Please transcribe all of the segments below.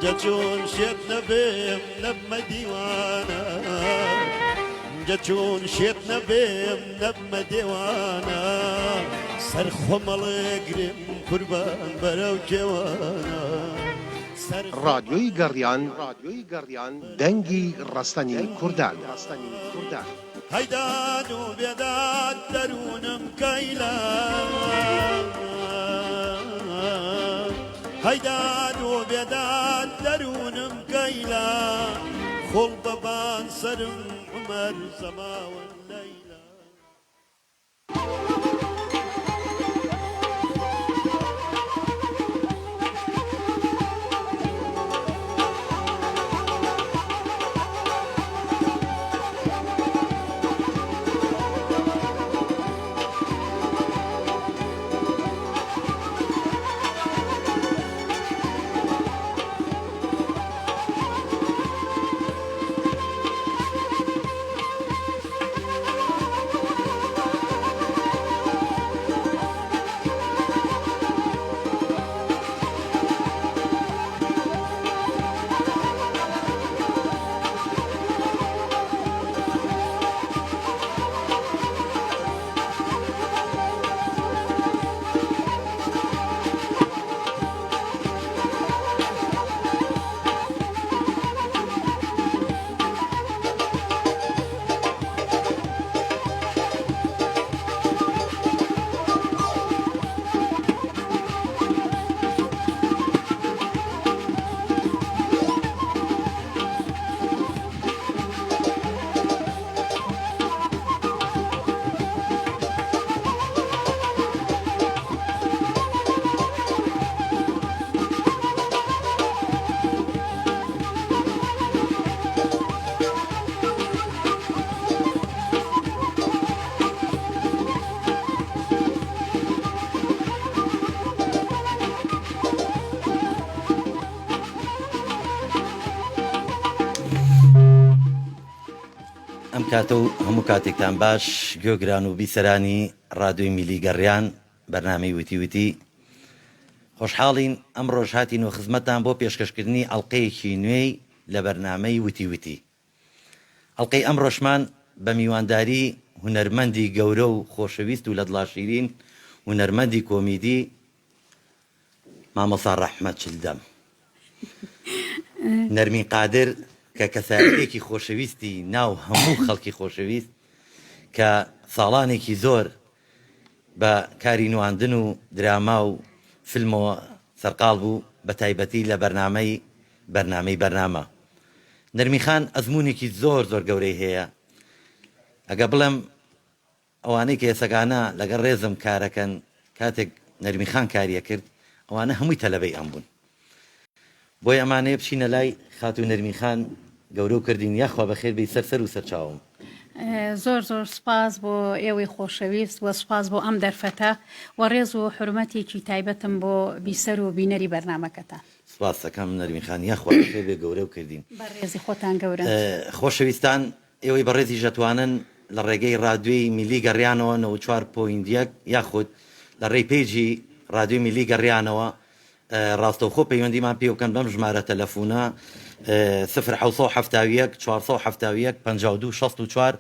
جا چۆن شێت نەبێم نەبمە دیوانە جا چۆن شێت نەبێم نەبمە دێوانە سەر خۆمەڵێگرم قوربان بەرەو کێوانە سەر ڕادیۆی گەڕیان دەنگی ڕەسەنی کوردان. هەی داد و بێداد دەروونم کەیلە هەی داد و بێداد دەروونم کەیلە خوڵ بەبان سەرم عومەر زەماوەن لەیلە. ئەم کاتە و هەموو کاتێکتان باش گوێگران و بیسەرانی ڕادیۆی میلی گەڕیان بەرنامەی وتی وتی خۆشحاڵین ئەمڕۆش هاتینەوە خزمەتتان بۆ پێشکەشکردنی ئەڵقەیەکی نوێی لە بەرنامەی وتی وتی. ئەڵقەی ئەمڕۆشمان بە میوانداری هونەرمەندی گەورە و خۆشەویست و لەدڵاشیرین هونەرمەندی کۆمیدی مامۆستا ڕەحمەت چلدەم نەرمین قادر کە کەسایەتیەکی خۆشەویستی ناو هەموو خەڵکی خۆشەویست کە ساڵانێکی زۆر بە کاری نواندن و دراما و فیلمەوە سەرقاڵ بوو، بە تایبەتی لە بەرنامەی بەرنامەی بەرنامە. نەرمین خان ئەزموونێکی زۆر زۆر گەورەی هەیە، ئەگە بڵێم ئەوانەی کە ئێسەکانە لەگەڵ ڕێزم کارەکەن کاتێک نەرمین خان کاری ئەکرد ئەوانە هەمووی تەلەبەی ئەم بوون. بۆیە ئەمانەیە بچینە لای خاتوو نەرمین خان گەورەو کردین یاخوا بەخێر بێی سەر سەر و سەر چاوم. زۆر زۆر سوپاس بۆ ئێوەی خۆشەویست و سوپاس بۆ ئەم دەرفەتە و ڕێز و حورمەتێکی تایبەتم بۆ بیسەر و بینەری بەرنامەکەتان. سوپاست ئەکەم نەرمین خان یاخوا بەخێر بێ گەورەو کردین. بەڕێزی خۆتان گەورەن. خۆشەویستان ئێوەی بەڕێزیش ئەتوانن لە ڕێگەی ڕادیۆی میللی گەڕیانەوە 94 point یەک یاخود لە ڕێی page ی ڕادیۆی میللی گەڕیانەوە ڕاستەوخۆ پەیوەندیمان پێوە بکەن بەم ژمارە تەلەفونە، سفر 771 471 52 64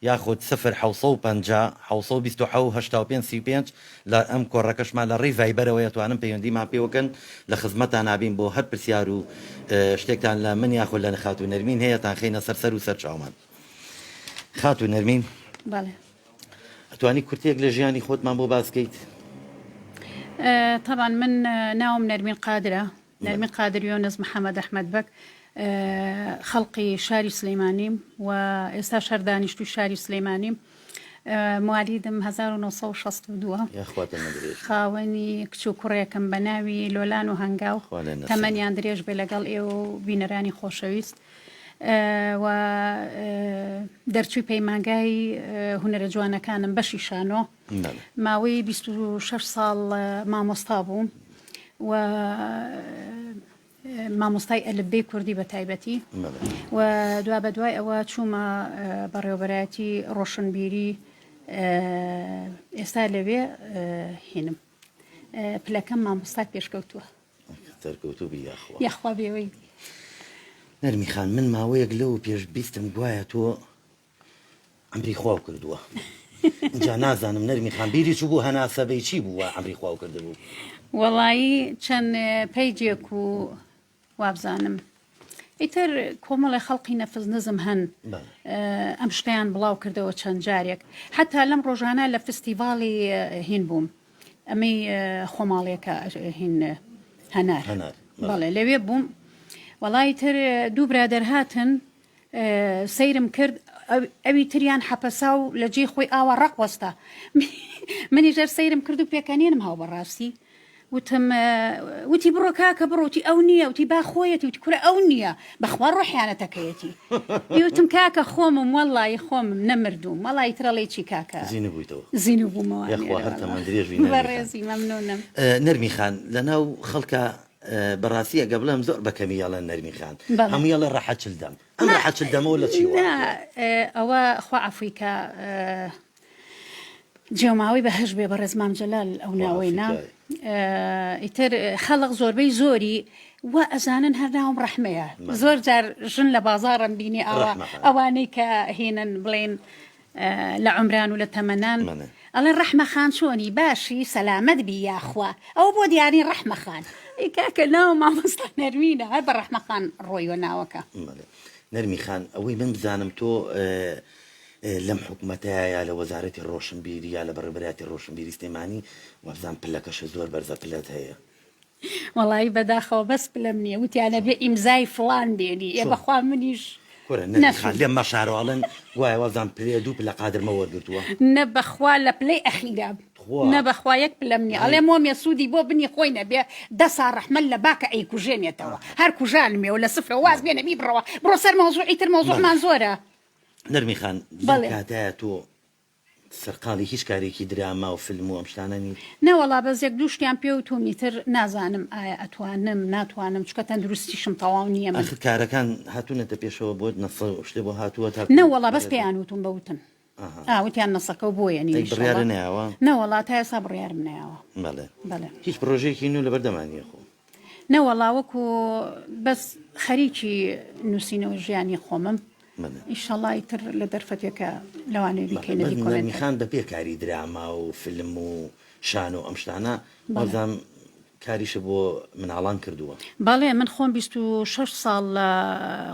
یاخود سفر 750 727 85 35 لە ئەم کۆڕەکەشمان لە ڕێی ڤایبەرەوە ئەتوانن پەیوەندیمان پێوە بکەن لە خزمەتان ئابین بۆ هەر پرسیار و شتێکتان لە من یاخود لە خاتوو نەرمین هەیە تانخەینە سەر سەر و سەر چاومان. خاتوو نەرمین. بەڵێ. ئەتوانی کورتەیەک لە ژیانی خۆتمان بۆ باس کەیت؟ تەبان من ناوم نەرمین قادرە نەرمین قادر یۆنس محەممەد ئەحمەد بەگ خەڵقی شاری سلەیمانیم و ئێستا شەر دانیشتوی شاری سلەیمانیم موالیدم 1962 خاوەنی کچ و کوڕێکم بە ناوی لۆلان و هەنگاو تەمەنیان درێژ بێ لەگەڵ ئێوە و بینەرانی خۆشەویست و دەرچووی پەیمانگای هونەرە جوانەکانم بەشی شانۆ ماوەی 26 ساڵ مامۆستا بووم و مامۆستای ئەلفبێی کوردی بە تایبەتی و دوا بە دوای ئەوە چوومە بەڕێوەبەرایەتی ڕۆشنبیری ئێستا لەوێ هینم پلەکەم مامۆستای پێشکەوتووە. سەرکەوتوو بی یاخوا. یاخوا بێوەی. نەرمی خان من ماوەیەک لەوە پێش بیستم گوایە تۆ عەمری خواو کردووە ئینجا نازانم نەرمی خان بیری چوو بوو هەناسە بەی چی بوو وا عەمری خواو کردبوو. وەڵایی چەند پەیجێک و وابزانم ئیتر کۆمەڵێ خەڵقی نەفس نزم هەن ئەم شتیان بڵاو کردەوە چەند جارێک حتا لەم ڕۆژانە لە فستیڤاڵی هین بووم ئەمەی خۆماڵیەکە هین هەنار بەڵێ لەوێ بووم وەڵی تر دوو برادەر هاتن سەیرم کرد ئەوی تریان حەپەسا و لە جێی خۆی ئاوا ڕەق وەستا. منیش هەر سەیرم کرد و پێکەنینم هاو بەڕاستی. وتم وتی بڕۆ کاکە بڕۆ وتی ئەو نییە وتی با خۆیەتی وتی کورە ئەو نییە بەخوا ڕۆحیانەتەکەیەتی. وتم کاکە خۆمم وەڵڵایی خۆمم نەمردووم وەڵایی ترە ڵێی چی کاکە زیندوو بوویتەوە. زیندوو بوومەوە یاخوا هەر تەمەن درێژ بی نەرمی خان. بەڕێزی مەمنوونم. نەرمی خان لەناو خەڵکا بەڕاستی ئەگە بڵێم زۆر بە کەمی ئەڵێن نەرمی خان هەمووی ئەڵێ ڕەحە چلدەم ئەم ڕەحە چلدەمەوە لە چی نا ئەوە خوا عەفوی کە جێماوەی بەهەشت بێ بەڕێز مام جەلال ئەو ناوەی نا ئیتر خەڵق زۆربەی زۆری وا ئەزانن هەر ناوم ڕەحمەیە زۆر جار ژن لە بازاڕم بینی ئاوا ئەوانەی کە هینن بڵێن لە عومران و لە تەمەنان ئەڵێن ڕەحمە خان چۆنی باشی سەلامەت بی یاخوا ئەوە بۆ دیاری ڕەحمە خان ئەی کاکە ناو مامۆستا نەرمینە هەر بە ڕەحمە خان ڕۆیوە ناوەکە. نەرمی خان ئەوەی من بزانم تۆ لەم حکومەتەیا یا لە وەزارەتی ڕۆشنبیری یا لە بەڕێوەبەرایەتی ڕۆشنبیری سلێمانی وابزانم پلەکەشت زۆر بەرزە پلەت هەیە. وەڵایی بەداخەوە بەس پلەم نیە وتیان ئەبێ ئیمزای فڵان بێنی ئێ بەخوا منیش کورە نەرمی خان لێم مەشارەوە ئەڵێن گوایە وابزانم پلەیە دوو پلە قادرمە وەرگرتووە. نە بەخوا لە پلەی ئەخیرام نە بەخوا یەک پلەم نیە ئەڵێ مۆمێ سوودی بۆ بنی خۆی نەبێ دەسا ڕەحمەت لە باکە ئەیکوژێنێتەوە هەر کوژانمێەوە لە سفرەوە واز بێنە بیبڕەوە بڕۆ سەر مەوزوعی تر مەوزوعمان زۆرە. نەرمی خان لەم کاتەیا تۆ سەرقاڵی هیچ کارێکی دراما و فلم و ئەم شتانە نیت؟ نەوەڵا بەس یەک دوو شتیان پێ وتوم ئیتر نازانم ئایا ئەتوانم ناتوانم چونکە تەندروستیشم تەواو نییە من. ئاخر کارەکان هاتوونەتە پێشەوە بۆت نەسە و شتێ بۆ هاتووە تاکو نەوەڵا بەس پێیان وتوم بە وتن ئا وتیان نەسەکەو بۆیەنی ئەی بڕیارت نەیاوە؟ نەوەڵا تا ئێستا بڕیارم نەیاوە. بەڵێ. بەڵێ. هیچ پڕۆژەیەکی نوێ لەبەردەما نییە خۆ؟ نەوەڵا وەکو بەس خەریکی نووسینەوەی ژیانی خۆمم ئیشەڵا ئیتر لە دەرفەتێکە لەوانەیە بیکەینە دیکۆمێنتەری. نەرمی خان بەبێ کاری دراما و فیلم و شانۆ ئەم شتانە وابزانم کاریشت بۆ مناڵان کردووە. بەڵێ من خۆم 26 ساڵ لە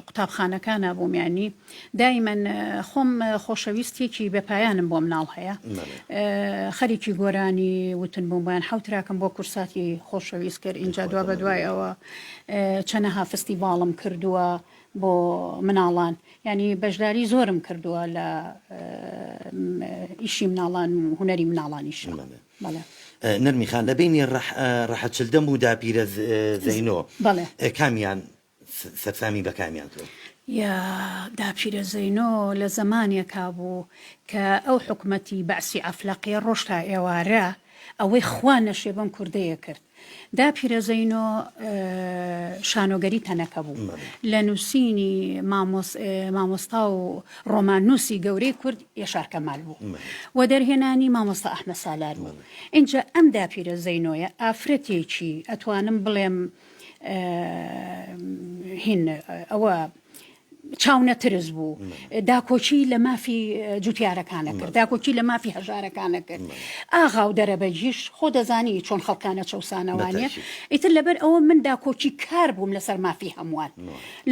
قوتابخانەکانا بووم یانی دایمەن خۆم خۆشەویستیەکی بێ پایانم بۆ مناڵ هەیە خەریکی گۆرانی وتن بووم بۆیان حەوت تراکم بۆ کورساتی خۆشەویست کرد ئینجا دوا بە دوای ئەوە چەنەها فستیڤاڵم کردووە بۆ مناڵان یعنی بەشداری زۆرم کردووە لە ئیشی مناڵان و هونەری مناڵانیش بەڵێ. نەرمی خان لە بینی ڕەحە چلدەم و داپیرە زەینۆ کامیان سەرسامی بە کامیان تۆ؟ یا داپیرە زەینۆ لە زەمانێکا بوو کە ئەو حکومەتی بەعسی عەفلەقیە ڕۆژ تا ئێوارە ئەوەی خوا نەشێ بەم کوردەیە کرد. داپیرە زەینۆ شانۆگەری تەنەکە بوو. لە نووسینی مامۆستا و ڕۆماننووسی گەورەی کورد یەشار کەمال بوو و دەرهێنانی مامۆستا ئەحمەد سالار بوو. ئینجا ئەم داپیرە زەینۆیە ئافرەتێکی ئەتوانم بڵێم هین ئەوە چاونەترس بوو داکۆکی لە مافی جوتیارەکانە کرد داکۆکی لە مافی هەژارەکانە کرد ئاغا و دەرەبەگیش خۆ دەزانی چۆن خەڵکانە چەسانەوانە ئیتر لەبەر ئەوە من داکۆکی کار بووم لەسەر مافی هەمووان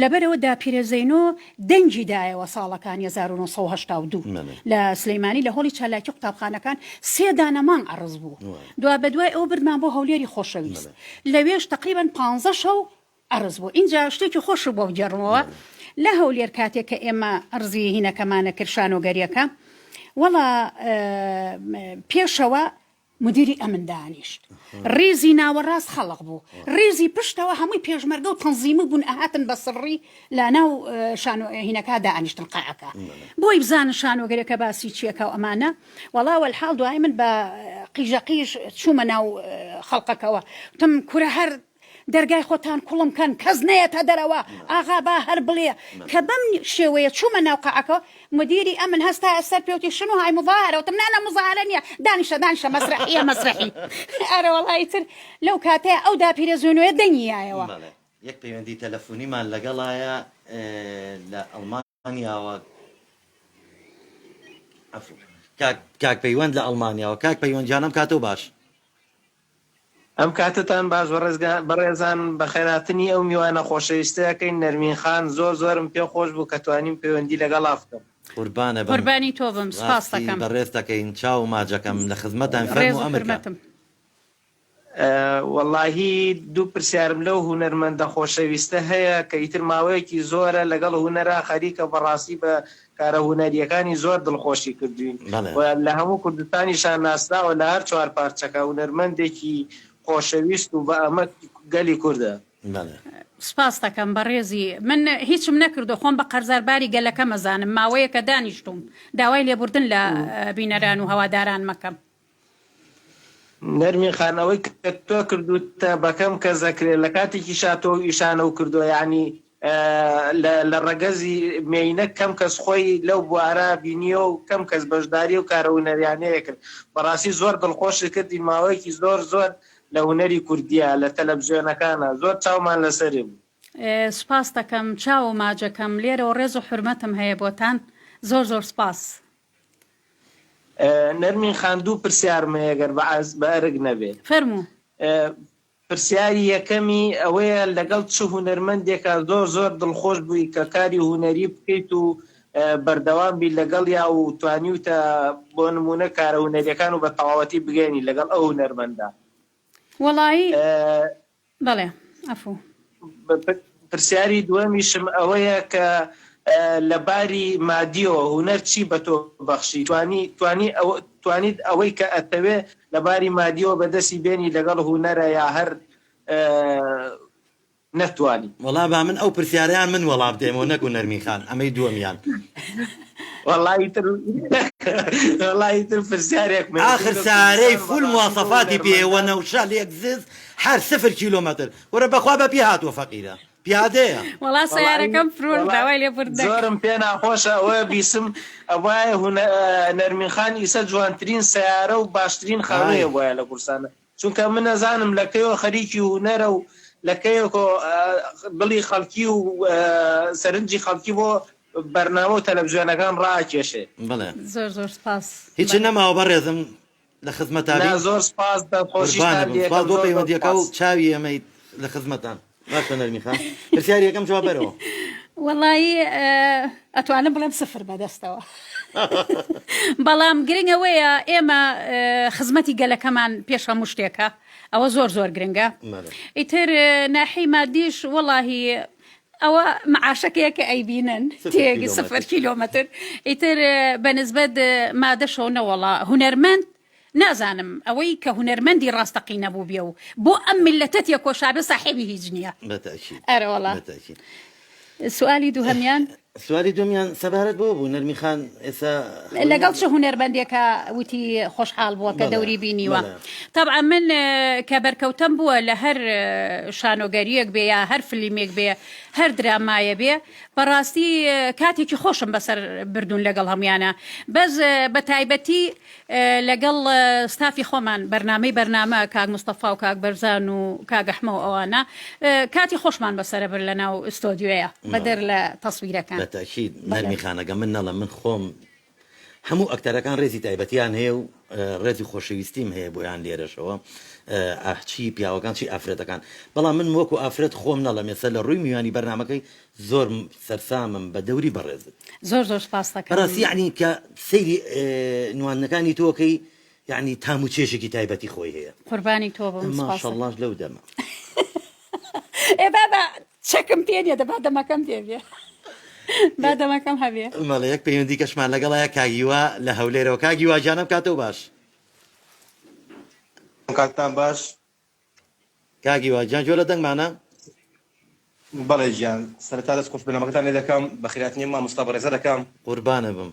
لەبەرەوە داپیرە زەینۆ دەنگی دایەوە ساڵەکانی 1970 لە سلەیمانی لە هۆڵی چالاکی قوتابخانەکان سێ دانە مانگ عەڕز بوو دوا بەدوای ئەوە بردمان بۆ هەولێری خۆشەویست لەوێش تەقریبەن پانزە شەو عەڕز بوو ئینجا شتێکی خۆشت بۆ بگێڕمەوە لە هەولێر کاتێک کە ئێمە عەڕزی هینەکەمانە کرد شانۆگەریەکە وەڵا پێشەوە مدیری ئەمن دانیشت ڕیزی ناوەڕاست خەڵق بوو ڕیزی پشتەوە هەمووی پێشمەرگە و تەنزیمی بوون ئەهاتن بە سڕی لە ناو شانۆ هینەکە دانیشتن قاعەکە بۆی بزانن شانۆگەرەکە باسی چیەکە و ئەمانە وەڵا وەلحاڵ دوای من بە قیژە قیژ چوومە ناو خەڵقەکەوە وتم کورە هەر. دەرگای خۆتان کوڵم کەن کەس نەیەتە دەرەوە ئاغا با هەر بڵێ کە بەم شێوەیە چوومە ناو قاعەکە مدیری ئەمن هەستایە سەر پێ وتی شنو های مظاهرە وتم نا نا مظاهرە نییە دانیشە دانیشە مەسرەحیە مەسرەحی ئەرە وەڵا ئیتر لەو کاتەیە ئەو داپیرە زوونۆیە دەنگی یایەوە. بەڵێ یەک پەیوەندی تەلەفونیمان لەگەڵایە لە ئەڵمانیاوە عەفو کاک کاک پەیوەند لە ئەڵمانیاوە کاک پەیوەند گیان ئەم کاتەو باش. ئەم کاتەتان باش بەڕێزان بەخێرهاتنی ئەو میوانە خۆشەویستە ئەکەین نەرمین خان زۆر زۆرم پێ خۆش بوو کە توانیم پەیوەندی لەگەڵا بکەم. قوربانە بم قوربانی تۆ بم سپاست ڕاستی دەکەم. بەڕێزت ئەکەین چاو و ماجەکەم لە خزمەتاین ڕێز فەرموو و ئەمرکە. حورمەتم. وەڵاهی دوو پرسیارم لەو هونەرمەندە خۆشەویستە هەیە کە ئیتر ماوەیەکی زۆرە لەگەڵ هونەرا خەریکە بەڕاستی بە کارە هونەرییەکانی زۆر دڵخۆشی کردووین بەڵێ. و لە هەموو کوردستانیشا ناسراوە لە هەر چوار پارچەکە هونەرمەندێکی خۆشەویست و بە ئەمەک گەلی کوردە. بەڵێ. سپاست دەکەم بەڕێزی من هیچم نەکردوە خۆم بە قەرزارباری گەلەکەم ئەزانم ماوەیەکە دانیشتوم داوای لێبوردن لە بینەران و هەوادارانم ئەکەم. نەرمین خان ئەوەی کە تۆ کردوتە بەکەم کەس ئەکرێ لە کاتێکیشا تۆ ئەو ئیشانەو کردوە یانی لە ڕەگەزی مێینە کەم کەس خۆی لەو بوارە بینیوە و کەم کەس بەشداری ئەو کارە هونەریانەیە کرد بەڕاستی زۆر دڵخۆشت کردین ماوەیەکی زۆر زۆر لە هونەری کوردیە لە تەلەفزیۆنەکانا زۆر چاومان لەسەری بوو. سوپاست دەکەم چاو و ماجەکەم لێرەوە ڕێز و حورمەتم هەیە بۆتان زۆر زۆر سوپاس. نەرمین خان دوو پرسیارم هەیە گەر بە ئەرک نەبێ. فەرموو. پرسیاری یەکەمی ئەوەیە لەگەڵ چ هونەرمەندێکا زۆر زۆر دڵخۆش بووی کە کاری هونەری بکەیت و بەردەوام بی لەگەڵیا و توانیوتە بۆ نموونە کارە هونەریەکان و بە تەواوەتی بگەیەنی لەگەڵ ئەو هونەرمەندە؟ وەڵایی بەڵێ عەفوو. پرسیاری دووەمیشم ئەوەیە کە لە باری مادیەوە هونەر چی بە تۆ بەخشی توانی توانی توانیت ئەوەی کە ئەتەوێ لە باری مادیەوە بەدەستی بێنی لەگەڵ هونەرە یا هەر نەتوانی. وەڵا با من ئەو پرسیارەیان من وەڵا بدەیمەوە نەک نەرمین خان ئەمەی دووەمیان. وەڵا ئیتر وەڵا ئیتر پرسیارێکم هەیە ئاخر چونکە سارەی کوردستان فول بەڕاستی بۆ مواسەفاتی پێیە هونەرمەندان وەنەوشە لێکزس هەر سفر کیلۆمەتر کورە بەخوا بە پێ هاتووە فەقیرە پیادەیە. وەڵا وەڵایی سەیارەکەم فرۆشت وەڵا داوای لێبوردن دەکەم. زۆرم پێ ناخۆشە ئەوە بیسم ئەبوایە هونە نەرمین خان ئیسە جوانترین سەیارە و باشترین خانووی ئای. هەبوایە لە کوردستان چونکە من ئەزانم لە کەیەوە خەریکی هونەرە و لە کەیەکۆ دڵی خەڵکی و سەرنجی خەڵکی بۆ بەرنامە و تەلەفزیۆنەکان ڕائەکێشێ. بەڵێ. زۆر زۆر سپاس. هیچ بەڵێ. نەماوە بەڕێزم لە خزمەتا نا بین. زۆر سپاس دەست خۆشیشتان قوربانت بم لێ سپاس ئەکەم بۆ زۆر زۆر پەیوەندیەکە و سپاس. چاوی ئێمەیت لە خزمەتان. باشە نەرمی خان پرسیاری یەکەم جواب بەرەوە. وەڵایی ئەتوانم بڵێم سفر بەدەستەوە بەڵام گرنگ ئەوەیە ئێمە خزمەتی گەلەکەمان پێش هەموو شتێکە ئەوە زۆر زۆر گرنگە ئیتر ناحی مادیش وەڵاهی ئەوە معاشەکەیە کە ئەیبینن تێگی سفر کیلۆمەتر ئیتر بەنسبەت مادەشەوە نەوەڵا هونەرمەند نازانم ئەوەی کە هونەرمەندی ڕاستەقینە بووبێ و بۆ ئەم میللەتە تێکۆشابێ ساحێبی هیچ نییە. بە تەئکید. ئەرەوەڵا. بە تەئکید. سوالی دووهەمیان؟ سوالی دووەمیان سەبارەت بەوە بوو نەرمی خان ئێستا لەگەڵ چ هونەرمەندێکا وتی خۆشحاڵ بووە کە بەڵێ دەوری بینیوە؟ بەڵێ. تەبعەن من کە بەرکەوتەم بووە لە هەر شانۆگەرییەک بێ یا هەر فلیمێک بێ هەر درامایە بێ بەڕاستی کاتێکی خۆشم بەسەر بردوون لەگەڵ هەموویانا بەس بە تایبەتی لەگەڵ ستافی خۆمان بەرنامەی بەرنامە کاک مستەفا و کاک بەرزان و کاک ئەحمە و ئەوانە کاتی خۆشمان بەسەرە برد لەناو ستۆدیۆیە بەدەر لە تەسویرەکان. بە تەئکید نەرمی خانەگە من نەڵێم من خۆم هەموو ئەکتەرەکان ڕێزی تایبەتیان هەیە و ڕێزی خۆشەویستیم هەیە بۆیان لێرەشەوە چی پیاوەکان چی ئافرەتەکان بەڵام من وەکو ئافرەت خۆم نەڵێم ئێستا لە ڕووی میوانی بەرنامەکەی زۆر سەرسامم بە دەوری بەڕێزت. زۆر زۆر سپاست دەکەم. بەڕاستی یەعنی کە سەیری نواندنەکانی تۆ ئەکەی یەعنی تام و چێژێکی تایبەتی خۆی هەیە. قوربانی تۆ بم سپاست دەکەم. ماشەڵڵاش لەو دەمە. ئێ بابە چەکم پێ نیە دە با دەمەکەم پێ بێ با دەمەکەم هەبێ. بەڵێ یەک پەیوەندی کەشمان لەگەڵایە کاک هیوا لە هەولێرەوە کاک هیوا گیان ئەم کاتەو باش. کاتتان باش. کاک هیوا گیان گوێ لە دەنگمانە؟ بەڵێ گیان سەرەتا دەست خۆش بەرنامەکەتان لێ دەکەم بەخێرهاتنی ئەم مامۆستا بەڕێزە دەکەم. قوربانە بم.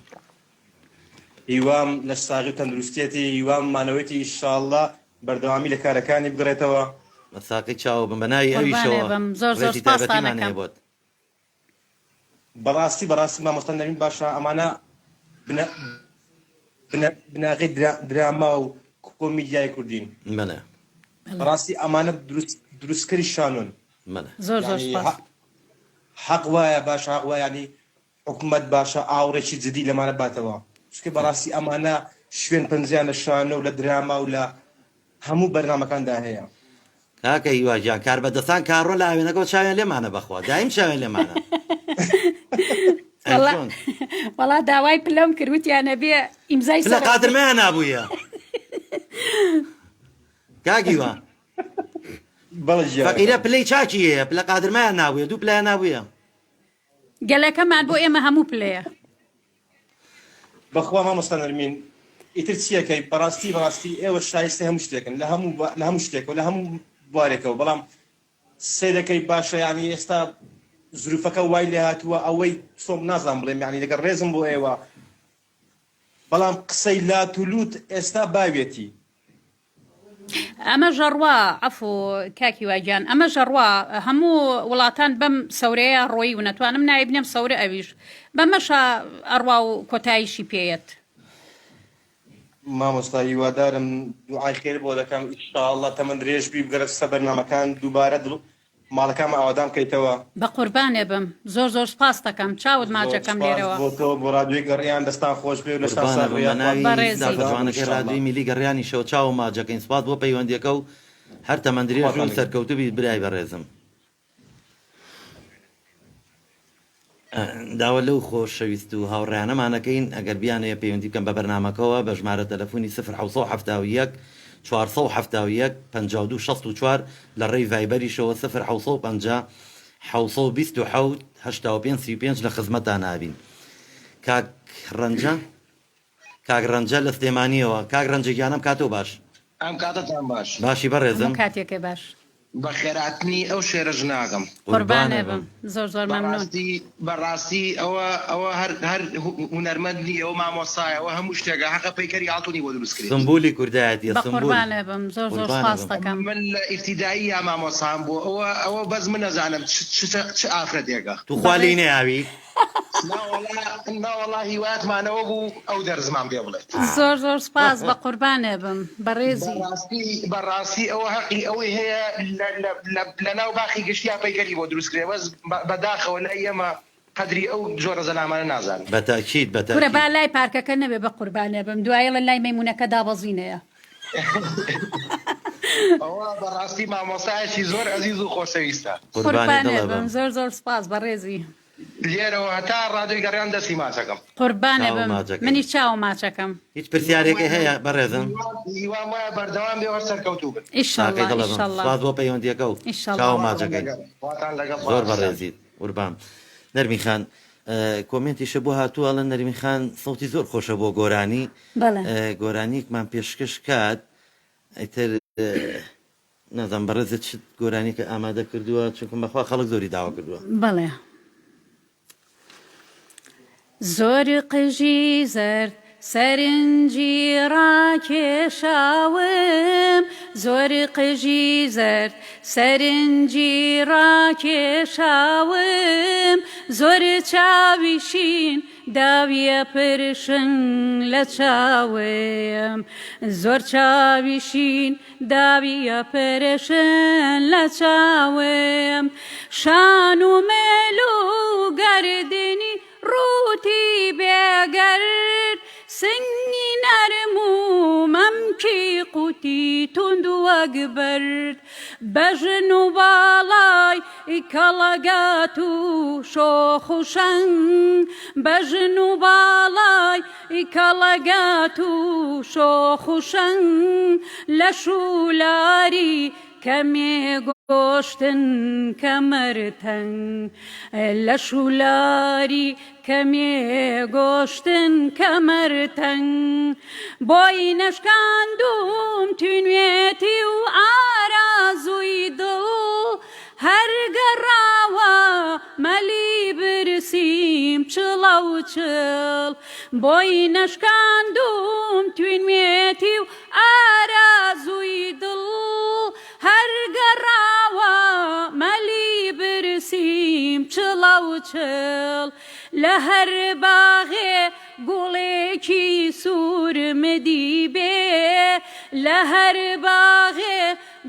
هیوام لەش ساغی و تەندروستیەتی هیوام مانەوەیەتی ئیشاڵڵا بەردەوامی لە کارەکانی بگڕێتەوە. بە ساقی چاوە بم بە ناوی قوربانێ ئەویشەوە بم زۆر زۆر ڕێزی سپاستان تایبەتیمان هەیە ئەکەم. بۆت. بەڕاستی بەڕاستی مامۆستا نەرمین باشە ئەمانە بنە بنە بناغەی درا دراما و کۆمیدیای کوردین. بەڵێ. بەڵێ. بەڕاستی ئەمانە دروست دروستکەری شانۆن. بەڵێ. زۆر زۆر یانی سپاس. حەق حەق وایە باشە حەق وایە یانی حکومەت باشە ئاوڕێکی جدی لەمانە باتەوە چونکە بەڕاستی ئەمانە شوێن پەنجەیان لە شانۆ و لە دراما و لە هەموو بەرنامەکاندا هەیە. کاکە هیوا گیان کاربەدەستان کاڕۆ لە ئاوێنەکەوە چاویان لێمانە بەخوا دایم چاویان لێمانە ئەی وەڵا چۆن وەڵا داوای پلەم کرد وتیان ئەبێ ئیمزای پلە سەرم قادر مەیان نابوویە کاک هیوا بەڵێ فەقیرە گیانەکەم. پلەی چاکی هەیە پلە قادرمەیان نابوویە دوو پلەیان نابوویە. گەلەکەمان بۆ ئێمە هەموو پلەیە. بەخوا مامۆستا نەرمین ئیتر چیەکەی بەڕاستی بەڕاستی ئێوە شایستەی هەموو شتێکن لە هەموو لە هەموو شتێکەوە لە هەموو بوارێکەوە بەڵام سەیرەکەی باشە یعنی ئێستا زروفەکە وای لێ هاتووە ئەوەی چۆن نازانم بڵێم یعنی لەگەڵ ڕێزم بۆ ئێوە بەڵام قسەی لات و لوت ئێستا باویەتی. ئەمە ژەڕوا عەفو کاک هیوا گیان ئەمە ژەڕوا هەموو وڵاتان بەم سەورەیە ڕۆیونە توانم ناوی بنێم سەورە ئەویش بەمەشا ئەڕوا و کۆتاییشی پێیەت. مامۆستا هیوادارم دوعای خێر بۆ دەکەم ان شاء اللە تەمەن درێژ بی بگەرە سەر بەرنامەکان دووبارە دڵ ماڵەکانمان ئاوەدان بکەیتەوە. بەقوربانێ بم زۆر زۆر سپاست دەکەم چاوت زۆر ماچەکەم سپاس لێرەوە. بۆ تۆ بۆ ڕادیۆی گەڕیان دەستان خۆش بێ و لەشتان قوربانە ساغ بم بێ بە یاخوا ناوی بەڕێزی. ستافە بەردەوام بن جوانەکەی ان شاء اللە. ڕادیۆی میلی گەڕیانیشەوە چاوم ماچەکەین سپاس بۆ پەیوەندیەکە و هەر تەمەن درێژ خواتان و لەگەڵ. سەرکەوتوو بیت برای بەڕێزم. داوا لەو خۆشەویست و هاوڕێیانەمان ئەکەین ئەگەر بیانەوێ پەیوەندی بکەن بە بەرنامەکەوە بە ژمارە تەلەفونی سفر 771 471 52 64 لە ڕێی ڤایبەریشەوە سفر 750 727 85 35 لە خزمەتان ئابین. کاک ڕەنجە کاک ڕەنجە لە سلێمانیەوە کاک ڕەنجە گیان ئەم کاتەو باش. ئەم کاتەتان باش. باشی بەڕێزم. هەموو کاتێکێ باش. بەخێراتنی ئەو شێرە ژناکەم. قوربانێ قوربانێ بم بم. زۆر زۆر مەمنون. بەڕاستی بەڕاستی ئەوە ئەوە هەر هەر هونەرمەند نیە ئەوە مامۆستایە ئەوە هەموو شتێکە هەقە پەیکەری ئاڵتونی بۆ دروست کرێت. سمبولی کوردایەتیە سمبول. بەقوربانێ بم زۆر زۆر قوربانێ سپاست بم. دەکەم. من لە ئیبتیدایی یا مامۆستام بوو ئەوە ئەوە بەس من ئەزانم چ چ چ ئافرەتێکە. توخوا لێی بەڕێز. نەیاوی. ناوەڵا ناوەڵا هیوایەتمانەوە بوو ئەو دەرزمان پێ بڵێت. زۆر زۆر سپاس بەقوربانێ بم بەڕێزی. بەڕاستی بەڕاستی ئەوە هەقی ئەوەی هەیە لە لە لە لەناو باخی گشتیا پەیکەری بۆ دروست کرێ بەس بەداخەوە لای ئێمە قەدری ئەو جۆرە زەلامانە نازانن. بە تەئکید بە کورە با تەئکید. لای پارکەکە نەبێ بەقوربانێ بم دوایەڵێ لای مەیمونەکە دابەزینەیە. ئەوە بەڕاستی مامۆستایەکی زۆر ئەزیز و خۆشەویستە. قوربانی قوربانێ دڵە بم بم. زۆر زۆر سپاس بەڕێزی. لێرەوە هەتا ڕادیۆی گەڕیان دەستی ماچەکەم. قوربانێ چاوم بم ماچەکەی. منیش چاوم ماچەکەم. هیچ پرسیارێکە هەیە بەڕێزم؟ هیوام وایە بەردەوام بێ و هەر سەرکەوتوو بن. تاقی ئیشەڵا دڵە بم. ئیشەڵا سپاس بۆ پەیوەندیەکە و ئیشەڵا. چاوم خواتان ماچەکەی. لەگەڵ خواتان لەگەڵ زۆر خواحافیزتان. بەڕێزیت قوربان. نەرمین خان کۆمێنتیشە بۆ هاتووە ئەڵێن نەرمین خان سەوتی زۆر خۆشە بۆ گۆرانی بەڵێ. گۆرانیەکمان پێشکەش کات ئیتر نازانم بەڕێزت چ گۆرانیەکە ئامادە کردووە چونکە بەخوا خەڵک زۆری داوا کردووە. بەڵێ. زۆر قژی زەرد سەرنجی ڕاکێشاوم زۆر قژی زەرد سەرنجی ڕاکێشاوم زۆر چاوی شین داویە پرشنگ لە چاوم زۆر چاوی شین داویە پرشن لە چاوم شان و مل و گەردنی ڕووتی بێگەرد سنگی نەرم و مەمکی قوتی توند وەک بەرد بەژن و باڵای کەڵەگات و شۆخ و شەنگ بەژن و باڵای کەڵەگات و شۆخ و شەنگ لەش و لاری کەمێ گۆشتن کەمەر تەنگ لەش و لاری کەمێ گۆشتن کەمەر تەنگ بۆی نەشکاندووم تینوێتی و ئارازووی دڵ هەر گەڕاوە مەلی برسیم چڵە و چڵ بۆی نەشکاندووم توینوێتی و ئارازووی دڵ هەر گەڕاوە. چڵاوچڵ لە هەر باغێ گوڵێکی سوورم دیبێ لە هەر باغێ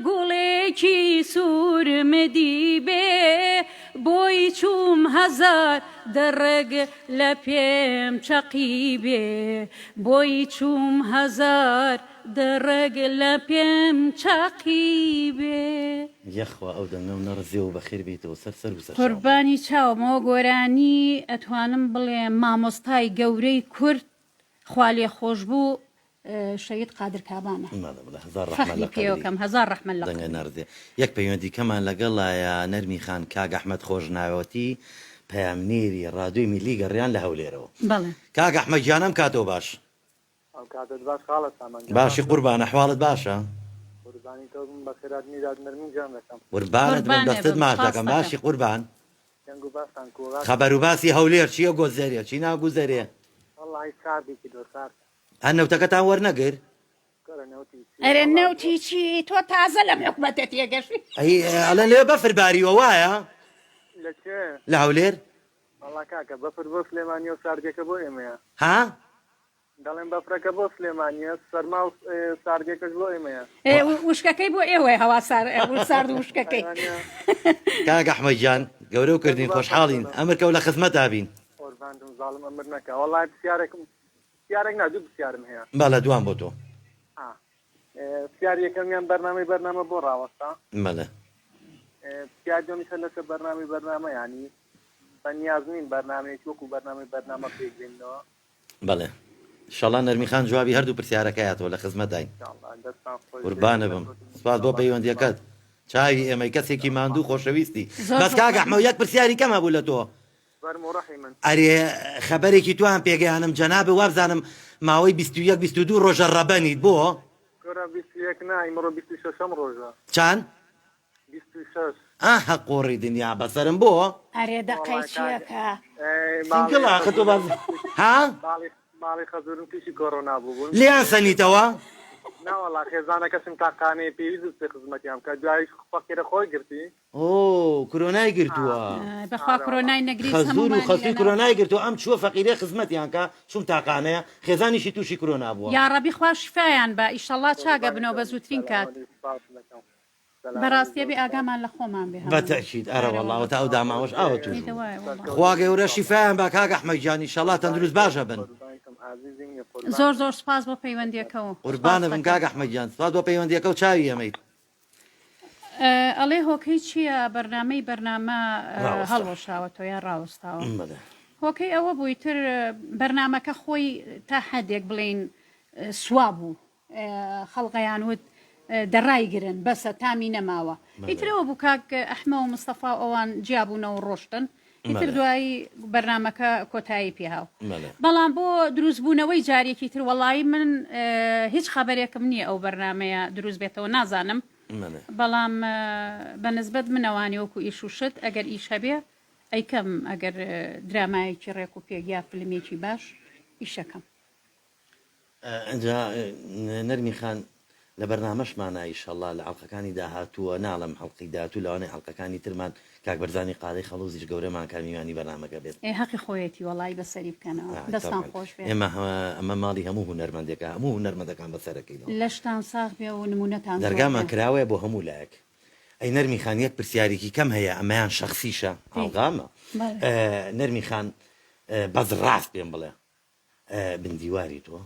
گوڵێکی سوورم دیبێ بۆی چووم هەزار دڕگ لە پێم چەقیبێ بۆی چووم هەزار دڕگ لە پێم چەقیبێ. یەخوا ئەو دەنگەم نەڕزێ و بەخێر بێیتەوە سەر سەر و سەر چاوم. قوربانی چاوم ئەوە گۆرانی ئەتوانم بڵێم مامۆستای گەورەی کورد خوالێخۆشبوو شەهید قادر کابانە بەڵێ بەڵێ هەزار ڕەحمە فەخری لە قەبری پێوەکەم هەزار ڕەحمە لە دەنگە قەبری. نەڕزێ یەک پەیوەندی کەمان لەگەڵایە نەرمی خان کاک ئەحمەد خۆشناوەتی پەیامنێری ڕادیۆی میللی گەڕیان لە هەولێرەوە بەڵێ. کاک ئەحمەد گیان ئەم کاتەو باش. ئەم کاتەت باش خاڵە سامان گیان باشی باشی؟ قوربان ئەحواڵت باشە؟ قوربانی تۆ بم بەخێرهاتنی داد نەرمین گیان دەکەم. قوربانت بم قوربانێ دەستت بم ماچ سپاست دەکەم دەکەم. باشی قوربان؟ دەنگ و باستان کوو ڕاستە؟ خەبەر و باسی هەولێر چیە گۆزەرێ چی ناگوزەرێ؟ وەڵاهی ساردی کردوە سارد. هەر نەوتەکەتان وەرنەگر؟ کورە نەوتی چی ئەرێ وەڵا نەوتی چی تۆ تازە لەم حکومەتە تێگەشتی. ئەی ئەڵێن لەوێ بەفر باریوە وایە؟ لە کوێ؟ لە هەولێر؟ وەڵا کاکە بەفر بۆ سلێمانیە و ساردیەکە بۆ ئێمەیە. ها؟ دەڵێم بەفرەکە بۆ سلێمانیە سەرما و ساردیەکەش بۆ ئێمەیە. ئێ وشکەکەی بۆ ئێوەیە هەوا سارد و وشکەکەی. کاک ئەحمەد گیان گەورەو کردین خۆشحاڵین ئەمر کەو لە خزمەتا بین. قوربانتم زاڵم ئەمر نەکا وەڵای پرسیارێکم پرسیارێک نا دوو پرسیارم هەیە. بەڵێ دوان بۆ تۆ. پرسیاری یەکەمیان بەرنامەی بەرنامە بۆ ڕاوەستا؟ بەڵێ. پرسیاری دووەمیش هەر لەسەر بەرنامەی بەرنامە یانی بەنیاز نین بەرنامەیەکی وەکو بەرنامەی بەرنامە پێک بێننەوە؟ بەڵێ ئیشەڵا نەرمی خان جوابی هەردوو پرسیارەکە یاتەوە لە خزمەتداین قوربانت بم سپاس بۆ پەیوەندیەکەت چاوی ئێمەی کەسێکی ماندوو خۆشەویستی بەس کاک ئەحمەد یەک پرسیاری کەم هەبوو لە تۆ ئەرێ خەبەرێکی توان پێگەیانم جەنابت وابزانم ماوەی 21 22 ڕۆژە ڕەبەنیت بۆ چەند ئاهە قۆڕی دنیا بەسەرم بۆ؟ ئەرێ دەقەی چیەکە؟ سینگڵە ئاخر تۆ باز ها؟ ماڵی خەزورم توشی کۆرۆنا بووبوون. لێیان سەنیتەوە؟ ناوەڵا خێزانەکەشم تاقانەیە پێویست بوو بچێ خزمەتیان بکات دوایش فەقیرە خۆی گرتی. ئۆ کرۆنای گرتووە. بەخوا کرۆنای نەگریس خەزور و هەموومانی خەسوی لەناو. کرۆنای گرتووە ئەم چووە فەقیرەی خزمەتیان کا چوم تاقانەیە خێزانیشی توشی کرۆنا بووە. یاڕەبی خوا شیفایان با ئیشەڵا چاک ئەبنەوە بە زووترین کات. بەڕاستی ئەبێ ئاگامان لە خۆمان بێ بە هەموومان. تەئکید ئەرە ئەرە وەڵا وەڵا. ئەوەتا ئەو داماوەش ئاوە توش ئیدە بوو. وایە وەڵا. خوا گەورە شیفایان با کاک ئەحمەد گیان ئیشەڵا تەندروست باش ئەبن. زۆر زۆر سوپاس بۆ پەیوەندیەکەو سوپاس قوربانت بم دەکەم. کاک ئەحمەد گیان سوپاس بۆ پەیوەندیەکەو چاوی ئێمەیت. ئەڵێ هۆکەی چییە بەرنامەی بەرنامە ڕاوەستا. هەڵوەشاوەتەوە یا ڕاوەستاوە؟ بەڵێ. هۆکەی ئەوە بوو ئیتر بەرنامەکە خۆی تا حەدێک بڵێین سوا بوو خەڵک ئەیان وت دە ڕایگرن بەسە تامی نەماوە ئیتر ئەوە بوو کاک ئەحمە و مستەفا و ئەوان جیابوونەوە و ڕۆشتن ئیتر دوایی بەرنامەکە کۆتایی پێهاو بەڵام بۆ دروست بوونەوەی جارێکی تر وەڵایی من هیچ خەبەرێکم نییە ئەو بەرنامەیە دروست بێتەوە نازانم بەڵام بە نسبەت منەوانی وەکو ئیش و شت ئەگەر ئیش هەبێ ئەیکەم ئەگەر درامایەکی ڕێک و پێک یا فلمێکی باش ئیشەکەم. ئەنجا نەرمی خان لە بەرنامەشمانا ئیشەڵا لە ئەڵقەکانی داهاتووە ناڵێم ئەڵقەی داهاتوو لەوانەیە ئەڵقەکانی ترمان کاک بەرزانی قادەی خەڵوزیش گەورەمان کا میوانی بەرنامەکە بێت. ئێ هەقی خۆیەتی وەڵایی بەسەری بکەنەوە دەستان خۆش بێ. ئێمە ئەمە ماڵی هەموو هونەرمەندێکە هەموو هونەرمەندەکان بەسەرەکەینەوە. لەشتان ساغ بێ و نمونەتان زۆر دەرگامان بێ. کراوەیە بۆ هەموو لایەک. ئەی نەرمی خان یەک پرسیارێکی کەم هەیە ئەمەیان شەخسیشە ئاڵغامە نەرمی خان بەس ڕاست پێم بڵێ بن دیواری تۆ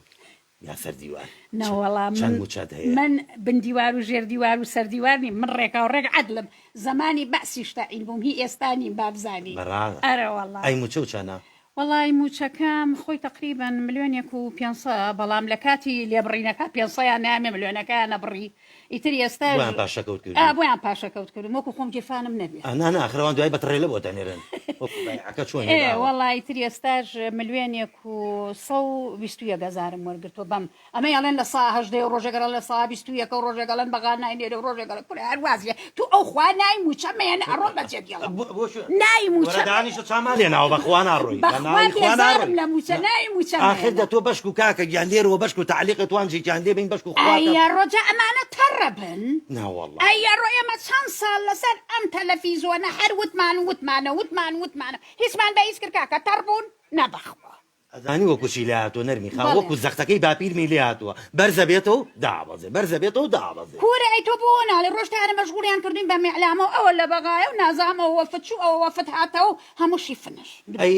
یا سەر دیوار؟ نەوەڵا من چەند موچەت هەیە؟ من بن دیوار و ژێر دیوار و سەر دیوار نیم من ڕێکاو ڕێک عەدلم زەمانی بەعسیش تەعین بووم هی ئێستا نیم بابزانی بەڕاست؟ ئەرەوەڵا. ئەی موچە و چەنە؟ وەڵای موچەکەم خۆی تەقریبەن ملیۆنێک و پێنسە بەڵام لە کاتی لێبڕینەکە پێنسەیان نامێ ملیۆنەکەیان ئەبڕی ئیتر ئێستاش بۆیان پاشەکەوت ئا کردووی؟ بۆیان پاشەکەوت کردووم وەکو خۆم گیرفانم نەبێ. ئا نا نا ئاخر ئەوان دوای بە تڕێلە بۆت ئەنێرن وەکو بایعەکە چۆن ئێ هێناوە. وەڵا ئیتر ئێستاش ملیۆنێک و 121 هەزارم وەرگرتووە بەم ئەمەی ئەڵێن لە سا هەژدەیە و ڕۆژێک ئەڵێن لە سا 21 ە و ڕۆژێک ئەڵێن بەغا ناینێرێ و ڕۆژێک ئەڵێن کورە هەر واز لێ تو ئەو خوا نای موچە مەیەنە ئەڕۆم بەجێ دێڵم بۆ بۆ کوێ؟ نای وەرە موچە دانیشە چامان لێ ناوە بەخوا ناڕۆی بە بەخوا ناوی خوا بێزارم ناڕۆی لە موچە نای موچە ئاخر مەیەنە دە تۆ بەشک و کاکە گیان لێرەوە بەشک و تەعلیقە توانجێکیان لێ بین بەشک و خوا کە ئەیە ڕۆجا ئەمانە تەڕەبن ناوەڵا ئەیە ڕۆ ئێمە چەند ساڵ لەسەر ئەم تەلەفیزۆنە هەر وتمان و وتمانە وتمان. وتمان وتمانە هیچمان بە هیچ کرد کاکە تەڕ بوون نا بەخوا. ئەزانی وەکو چی لێ هاتووە نەرمی خان بەڵێ. وەکو زەختەکەی باپیرمی لێ هاتووە بەرزە بێتەوە دابەزێ بەرزە بێتەوە دابەزێ. کورە ئەی تۆ بۆ ناڵێ ڕۆژ تارە مەشغوڵیان کردوین بە میعلامەوە ئەوە لە بەغایە و نازام ئەوە وەفد چوو ئەوە وەفد هاتەوە و هەمووشی فنش. ئەی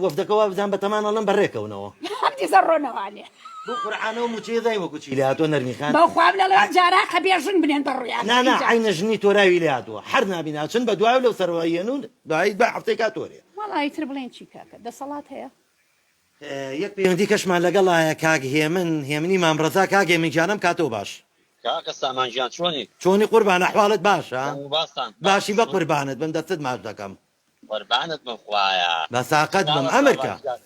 وەفدەکە وابزان بەتەمان ئەڵێن بەڕێکەونەوە. هەم دیزە ڕۆنەوانێ. بۆ قورعانەوە موچەیە زانی وەکو چی لێ هاتووە نەرمی خان. بەخوام لەڵێ ئەم جارە قە بێژنگ بنێن بە ڕویان. نا نا عەینە ژنی تۆراوی لێ هاتووە حەر نابینە ئەچن بە دوای و لەو سەرەوە یەن و دوایی دوای هەفتەیەکا تۆرێ. وەڵا ئیتر بڵێین چی کاکە دەسەڵات هەیە. یەک پەیوەندی کەشمان لەگەڵایە کاک هێمن هێمنی مام ڕەزا کاک هێمن گیان ئەم کاتەو باش. کاکە سامان گیان چۆنی؟ چۆنی قوربان ئەحواڵت باشە؟ دەنگ و باستان باشی بەقوربانت بم دەستت ماچ دەکەم. قوربانت بم خوایە. بە ساقەت بم کاکە ئەمر سامان کە. گیان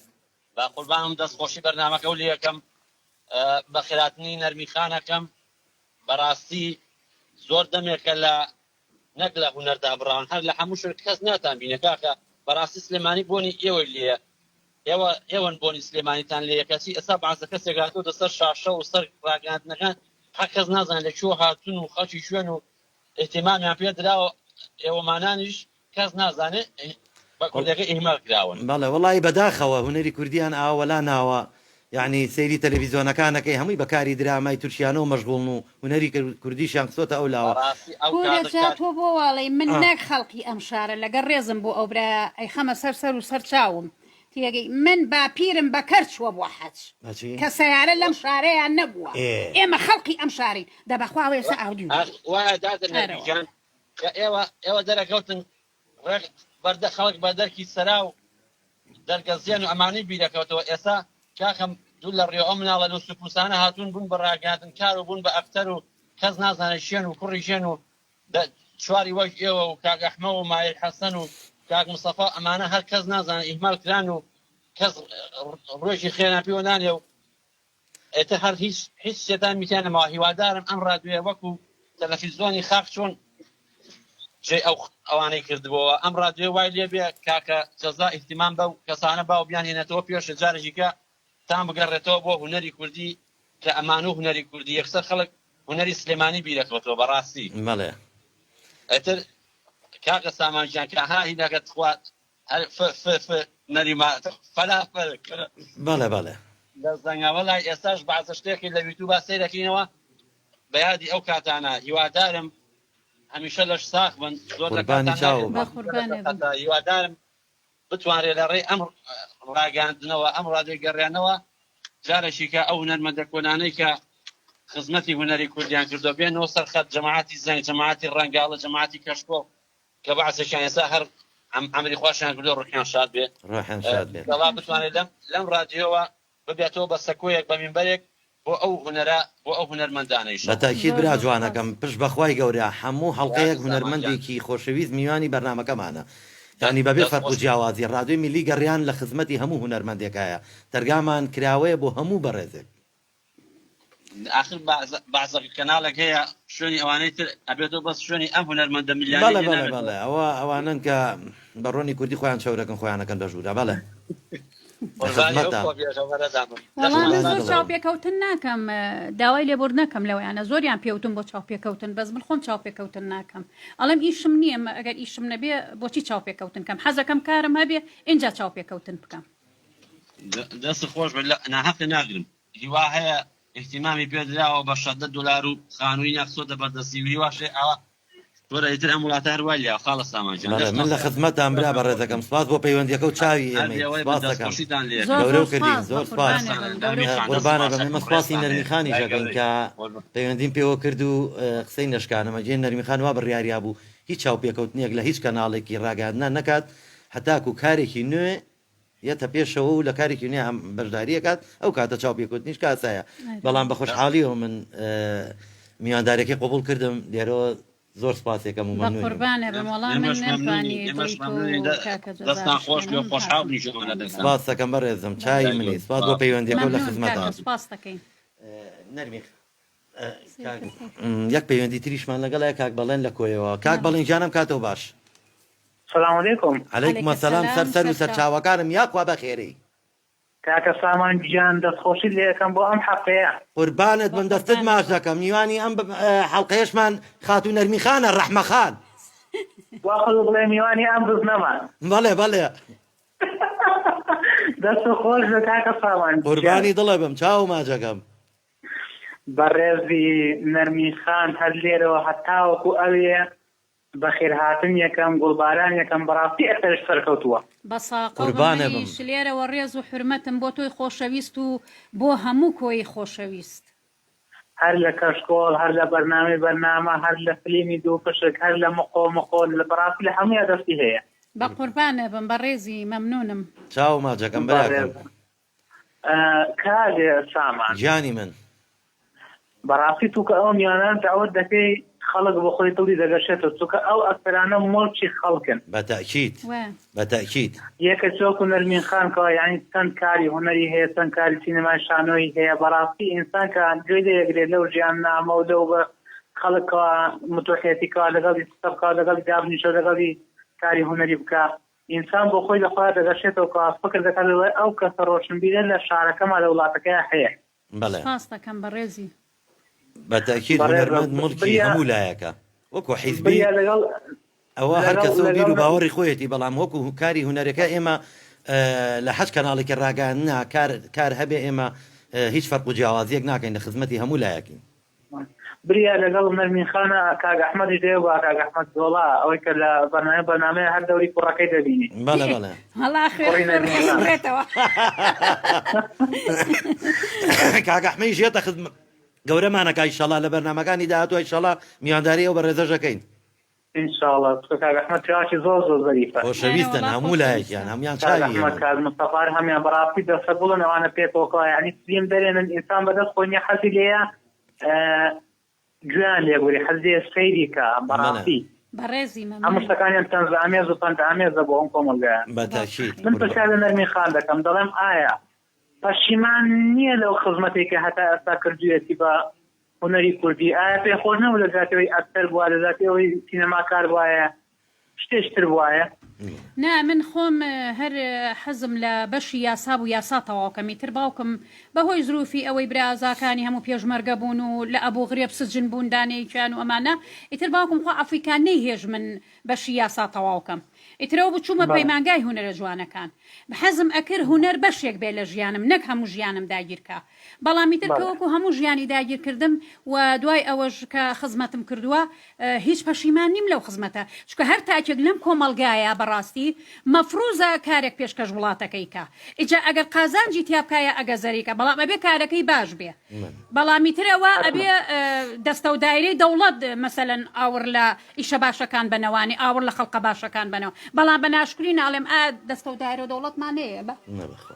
بەقوربانم دەست خۆشی بەرنامەکەو لێکەم بەخێراتنی نەرمی خانەکەم بەراستی زۆر دەمێکە لە نەک لە هونەر دابڕاون هەر لە هەموو شوێن کەس ناتان بینێ کاکە بەراستی سلێمانی بۆنی ئێوەی لێیە ئێوە ئێوەن بۆنی سلێمانیتان لێیە کەچی ئێستا بەعزە کەسێک هاتۆتە سەر شاشە و سەر ڕاگەیاندنەکان هەر کەس نازانێت لە کوێ هاتون و خەڵکی کوێن و ئیهتیمامیان پێ دراوە ئێوەمانانیش کەس نازانێ بە کوردەکە ئیهمال کراون. بەڵێ وەڵایی بەداخەوە هونەری کوردیان ئاوا وەلا ناوە یەعنی سەیری تەلەفیزۆنەکان ئەکەی هەمووی بە کاری درامای تورکیانەوە مەشغوڵن و هونەری کوردیشیان خستۆتە ئەو لاوە. بەڕاستی ئەو کورە کاتە جا کاک. تۆ بۆ واڵێی من نەک خەڵکی ئەم شارە لەگەر ڕێزم بۆ ئەو برایە ئەیخەمە سەر سەر و سەر چاوم تێگەی من باپیرم بە کەر چووە بۆ حەج بەچی؟ کە سەیارە لەم شارەیا نەبووە ئێ. ئێمە خەڵکی ئەم شارین دە بەخوا ئەوە ئێستا ئاودیو ئاخ بوو وایە دادە نەرمی ئەرەوەڵا. گیان کە ئێوە ئێوە دەرەکەوتن ڕێک بەردە خەڵک بە دەرکی سەرا و دەرگەزێن و ئەمانەی بیرەکەوتەوە ئێستا کاکەم دوور لە ڕیۆ ئەو مناڵە لوس و پوسانە هاتوون بوون بە ڕاگەیاندنکار و بوون بە ئەکتەر و کەس نازانێت کێن و کوڕی کێن و دە چواری وەک ئێوە و کاک ئەحمە و مایر حەسەن و کاک مستەفا ئەمانە هەر کەس نازانێت ئیهمال کران و کەس ڕوێکی خێریان پێوە نانێ و ئیتر هەر هیچ هیچ شتێتان تیا نەماوە هیوادارم ئەم ڕادیۆیە وەکو تەلەفیزۆنی خاک چۆن جێی ئەو ئەوانەی کردبۆوە ئەم ڕادیۆ وای لێ بێ کاکە جەزا ئیهتیمام بەو کەسانە باو بیان هێنێتەوە پێشە جارێکی کە تام بگەڕێتەوە بۆ هونەری کوردی کە ئەمان و هونەری کوردی یەکسەر خەڵک هونەری سلێمانی بیرەکەوتەوە بەڕاستی بەڵێ ئیتر کاکە سامان گیان کە ها هینەکە تخوا هەر ف ف ف نەریما فەلافل کورە. بەڵێ بەڵێ. لە زەنگاوە لای ئێستاش بەعزە شتێکی لە یوتوبا سەیرەکەینەوە بە یادی ئەو کاتانە هیوادارم هەمیشە لەش ساخ بن زۆر لە قوربانی کاتان چاوم. ناگرم بە قوربانێ بم. هیوادارم بتوانرێ لە ڕێی ئەم ڕاگەیاندنەوە ئەم ڕادیۆی گەڕیانەوە جارێکی کە ئەو هونەرمەندە کۆنانەی کە خزمەتی هونەری کوردیان کردوە بێنەوە سەر خەت جەماعەتی زەنگ جەماعەتی ڕەنگاڵە جەماعەتی کەشکۆڵ کە بەعسێکیان ئێستا هەر عەمری خواشیان کردوە ڕوحیان شاد بێ ڕۆحیان شاد بێت. ئینشاڵا بتوانێت لەم لەم ڕادیۆوە ببێتەوە بە سەکۆیەک بە مینبەرێک بۆ ئەو هونەرە بۆ ئەو هونەرمەندانەیشە. بە تاکید زۆر برا زۆر سوپاس. جوانەکەم پشت بە خوای گەورە هەموو هەڵقەیەک کاکە سامان گیان هونەرمەندێکی خۆشەویست میوانی بەرنامەکەمانە یانی بەبێ دەست فەرق و خۆش. جیاوازی ڕادیۆی میللی گەڕیان لە خزمەتی هەموو هونەرمەندێکایە دەرگامان کراوەیە بۆ هەموو بەڕێزێک. ئاخر بەعزە کەناڵێک هەیە شوێنی ئەوانەی تر ئەبێتەوە بەس شوێنی ئەم هونەرمەندە میللانەی بەڵێ لێ بەڵێ نابێتەوە. بەڵێ ئەوە ئەوانەن کە بە ڕۆنی کوردی خۆیان چەورەکەن خۆیان ئەکەن بە ژوورا بەڵێ لە قوربانی ئەو خزمەتتان. خۆ بێخەبەرە دابم وەڵا لەشتان من قوربانی زۆر ساغ بێ. دڵم. چاوپێکەوتن ناکەم داوای لێبوردن نەکەم لەوەیانە زۆریان پێوتم بۆ چاوپێکەوتن بەس من خۆم چاوپێکەوتن ناکەم ئەڵێم ئیشم نییە ئەگەر ئیشم نەبێ بۆچی چاوپێکەوتن کەم حەزەکەم کارم هەبێ ئینجا چاوپێکەوتن بکەم. دەست خۆش بێت لە ناهەقی ناگرم هیوا هەیە ئیهتیمامی پێ دراوە بە شەدە دۆلار و خانووی نەخسۆتە بەردەستی و هیواش هەیە ئاوا وەرە ئیتر ئەم وڵاتە هەر وای لێیە خاڵە سامان گیان بەڵێ دەستتان من لە خۆش خزمەتتان برا دەستتان خۆش بەڕێزەکەم سپاس بۆ پەیوەندیەکە و چاوی هەر ئێمەی لێوەی بن سپاس دەکەم دەستخۆشیتان لێ زۆر ئەکەین گەورەو زۆر کردین سپاس بە زۆر سپاس قوربانێ دەستتان بم گەورەو نەرمی خان دەست قوربانە ماچ بم ئێمە ئەکەم سپاسی ڕێزتان هەیە نەرمی خانیش خوای ئەکەین گەورەی کە قوربان پەیوەندیم پێوە کرد و قسەی نەشکانم ئەگەر نەرمی خان وا بڕیاریابوو هیچ چاوپێکەوتنێک لە هیچ کەناڵێکی ڕاگەیاندنا نەکات هەتاکو کارێکی نوێ یەتە پێشەوە و لە کارێکی نوێ هەم بەشداری ئەکات ئەو کاتە چاوپێکەوتنیش کە ئاسایە بەڵام بە خۆشحاڵیەوە من میوانداریەکەی قبوڵ کردم لێرەوە زۆر سپاسێکەم و بە مەمنونیم. قوربانێ بم وەڵا من ئێمەش مەمنونین نەمتوانی ئێمەش دڵی تۆ مەمنونین و کاکە جەزا دەستان خۆش بێ بشکێنم خۆشحاڵ هاتم بین گوێمان لە دەنگتان. سپاس دەکەم بەڕێزم چای خوای منی گەورە سپاس بۆ سپاس پەیوەندیەکە و لە مەمنون خزمەتان. کاکە سپاس دەکەین. نەرمی کاک یەک پەیوەندی تریشمان لەگەڵە کاک بەڵێن لە کۆیەوە کاک بەڵێن گیانم کاتەوە باش. سلام علیکم. علیکم السلام سەر سەر و سەر چاوەکانم یاخوا بەخێرێی. کاکە سامان گیان دەستخۆشیت لێ ئەکەم بۆ ئەم حەفتەیە. قوربانت بم دەستت ماچ دەکەم میوانی ئەم حەڵقەیەشمان خاتوو نەرمی خانە ڕەحمە خان. وا خۆت بڵێ میوانی ئەم بزنەمان. بەڵێ بەڵێ. دەست خۆش بێ کاکە سامان گیان. قوربانی دڵە بم چاو ماجەکەم. بەڕێزی نەرمین خان هەر لێرەوە هەتاوەکو ئەوێ بەخێرهاتن یەکەم گوڵباران یەکەم بەڕاستی ئەکتەرش سەرکەوتووە. بە ساقەو بم قوربانە بم. منیش لێرەوە ڕێز و حورمەتم بۆ تۆی خۆشەویست و بۆ هەموو کۆیی خۆشەویست. هەر لە کەشکۆڵ هەر لە بەرنامەی بەرنامە هەر لە فلیمی دووپشک هەر لە مقۆ مقۆ بەڕاستی لە هەموویا دەستی هەیە. بە قوربانە بم بەڕێزی مەمنونم. چاو ماچەکەم براکەم. بەڕێزم کاک سامان. گیانی من. بەڕاستی توکە ئەو میوانانە دەعوەت دەکەی خەڵک بۆخۆی دڵی دەگەشێتەوە چونکە ئەو ئەکتەرانە موڵکی خەڵکن. بە تەئکید بە تەئکید. یەکە وەکو نەرمین خان کەوا یانی چەند کاری هونەری هەیە چەند کاری سینەمای شانۆیی هەیە بەڕاستی ئینسان کە گوێی لێ ئەگرێت لەو ژیان نامە و لەو بە خەڵک کەوا متوحیەتی کەوا لەگەڵی قسە بکا و لەگەڵی دابنیشە و لەگەڵی کاری هونەری بکا ئینسان بۆ خۆی لە خۆیا دەگەشێتەوە کەوا فکر دەکات دەڵێ ئەو کەسە ڕۆشنبیرە لە شارەکەما لە وڵاتەکەیا هەیە. بەڵێ. سپاست دەکەم بەڕێزی. بە تەئکید بەڕێزم هونەرمەند موڵکی بریا هەموو لایەکە وەکو حیزبی بریا لەگەڵ ئەوە هەر لەگەڵ کەسە و بیر لەگەڵ و باوەڕی خۆیەتی بەڵام وەکو کاری هونەرەکە ئێمە لە هەچ کەناڵێکی ڕاگەیاندنا کار کار هەبێ ئێمە هیچ فەرق و جیاوازیەک ناکەین لە خزمەتی هەموو لایەکین. بریا لەگەڵ نەرمین خانە کاک ئەحمەدیش دەیە با کاک ئەحمەد زۆڵا ئەوەی کە لە بەرنامە بەرنامەیە هەر دەوری کوڕەکەی دەبینی. بەڵێ بەڵێ. وەڵا خوێ کوڕی خوێ نەرمین خان. ڕێتەوە. کاک ئەحمەیش یەتە خزمەت گەورەمانە کا ئیشەڵا لە بەرنامەکانی داهاتوو ئیشەڵا میوانداری ئەو بەڕێزەش ئەکەین. ان شاء اللە چونکە کاک ئەحمەد پیاوێکی زۆر زۆر زەریفە. خۆشەویستن ئەرێ وەڵا هەموو لایەکیان خۆشەویستە. هەموویان کاک چاوی ئەحمەد ئێمەن. کاک مستەفار هەموویان بەڕاستی دەستە گوڵن ئەوانە پێکەوە کوا یانی فلیم دەرێنن ئینسان بەدەست خۆی نیە حەزی لێیە گوێیان لێ بگرێ حەز لێیە سەیری کا بەڵێ. بەڕاستی بەڕێزی هەموو مەمنونم. شتەکانیان تەنزئامێز و پەندئامێزە بۆ ئەم کۆمەڵگایە. بە تەئکید من قوربان. پرسیار لە نەرمین خان دەکەم دەڵێم ئایا پەشیمان نییە لەو خزمەتەی کە هەتا ئێستا کردوویەتی بە هونەری کوردی ئایا پێ خۆش نەبوو لە جیاتی ئەوەی ئەکتەر بوایە لە جیاتی ئەوەی سینەماکار بوایە شتێکی تر بوایە؟ نا من خۆم هەر حەزم لە بەشی یاسا بوو یاسا تەواو کەم ئیتر باوکم بە هۆی زروفی ئەوەی برازاکانی هەموو پێشمەرگە بوون و لە ئەبوغرێب سجن بوون دانەیەکیان و ئەمانە ئیتر باوکم خوا عەفوی کا نەیهێشت من بەشی یاسا تەواو کەم ئیتر ئەو بوو چوومە بەڵێ. پەیمانگای هونەرە جوانەکان حەزم ئەکرد هونەر بەشێک بێ لە ژیانم نەک هەموو ژیانم داگیر کا بەڵام ئیتر کە بەڵێ. وەکو هەموو ژیانی داگیر کردم و دوای ئەوەش کە خزمەتم کردووە هیچ پەشیمان نیم لەو خزمەتە چونکە هەر تاکێک لەم کۆمەڵگایە بەڕاستی مەفروزە کارێک پێشکەش وڵاتەکەی کا ئیجا ئەگەر قازانجی تیا بکا یا ئەگە زەرەی کا بەڵام ئەبێ کارەکەی باش بێ بەڵام ئیتر ئەوە ئەبێ دەستە و دایرەی دەوڵەت مەسەلەن ئاوڕ لە ئیشە باشەکان بەنەوانی ئاوڕ لە خەڵقە باشەکان بەنەوە بەڵام بە ناشکری ناڵێم ئا دەستە و دایرە و دەوڵەتمان هەیە بە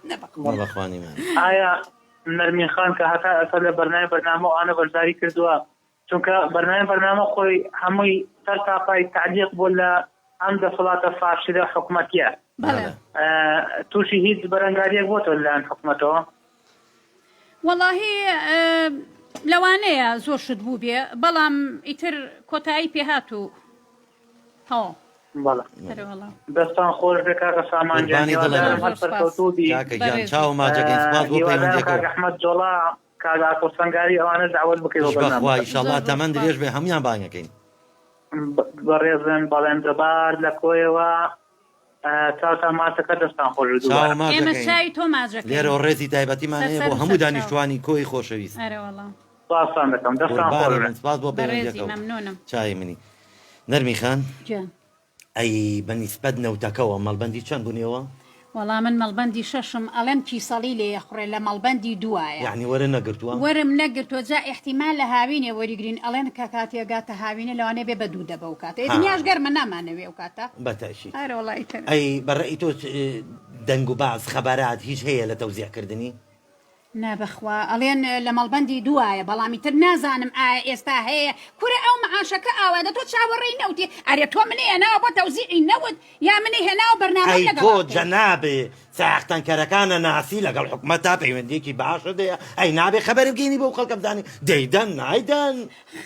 نەبەخوا نیمانە. ئایا نەرمین خان کە هەتا ئێستا لە بەرنامەی بەرنامە و ئانە بەشداری کردووە چونکە بەرنامەی بەرنامە خۆی هەمووی سەر تاپای تەعلیق بووە لە ئەم دەسەڵاتە فاشلە حکومەتیە بەڵێ. تووشی هیچ بەرەنگاریەک بۆتەوە لەلایەن حکومەتەوە؟ وەڵاهی لەوانەیە زۆر شت بووبێ بەڵام ئیتر کۆتایی پێهات و تەواو. بەڵێ ئەرێ وەڵا. دەستان خۆش بێ کاکە سامان گیان قوربانی دڵێ هیوادارم بم. هەر زۆر سپاس. سەرکەوتوو بی کاکە گیان بەڕێزی. چاو ماچەکەین سپاس بۆ هیوادارم پەیوەندیەکەو. کاک ئەحمەد جۆڵا کاک ئاکۆ سەنگاوی ئەوانەش دەعوەت بکەی بۆ بەخوا بەرنامەکە. ئیشەڵا زۆر زۆر تەمەن سپاس. درێژ بێ هەموویان بانگەکەین. بەڕێزن بەڵێن جەبار لە کۆیەوە چاوتان ماچەکە دەستان خۆش بێ چاو دووبارە. ماچ ئێمە دەکەین. چاوی تۆ ماچ دەکەین. لێرەوە ڕێزی تایبەتیمان سەر هەیە سەر بۆ و هەموو سەر چاو. دانیشتوانی کۆی خۆشەویست. ئەرێ وەڵا. سپاستان دەکەم دەستان خۆش قوربانی بێ. بن سپاس بۆ بەڕێزی پەیوەندیەکەو مەمنونم. چاوی منی نەرمی خان. گیان. ئەی بە نیسبەت نەوتەکەوە مەڵبەندی چەند بوون ئێوە؟ وەڵا من مەڵبەندی شەشم ئەڵێم کیسەڵی لێ ئەخوڕێ لە مەڵبەندی دووایە. یەعنی وەرت نەگرتووە؟ وەرم نەگرتووە جا ئیحتیمالە هاوینێ وەریگرین ئەڵێن کە کاتێ گاتە هاوینێ لەوانەیە بێ بە دوو دەبە ئەو کاتە ئێ ها. دنیاش گەرمە نامانەوێ ئەو کاتە. بە تەئکید. ئەرێ وەڵا ئیتر. ئەی بە ڕەئی تۆ دەنگ و باس خەبەرات هیچ هەیە لە تەوزیع کردنی؟ نا بەخوا ئەڵێن لە مەڵبەندی دووایە بەڵام ئیتر نازانم ئایا ئێستا هەیە کورە ئەو مەعاشەکە ئاوا دە تۆ چاوەڕێی نەوتی ئەرێ تۆ منی هێناوە بۆ تەوزیعی نەوت یا منی هێناوە بەرنامەم ئەی لەگەڵا تۆ بکەی. جەنابێ سایەق تەنکەرەکانە ناسی لەگەڵ حکومەتا پەیوەندیەکی باشت هەیە ئەی نابێ خەبەر بگەینی بەو خەڵکە بزانی دەیدەن نایدەن.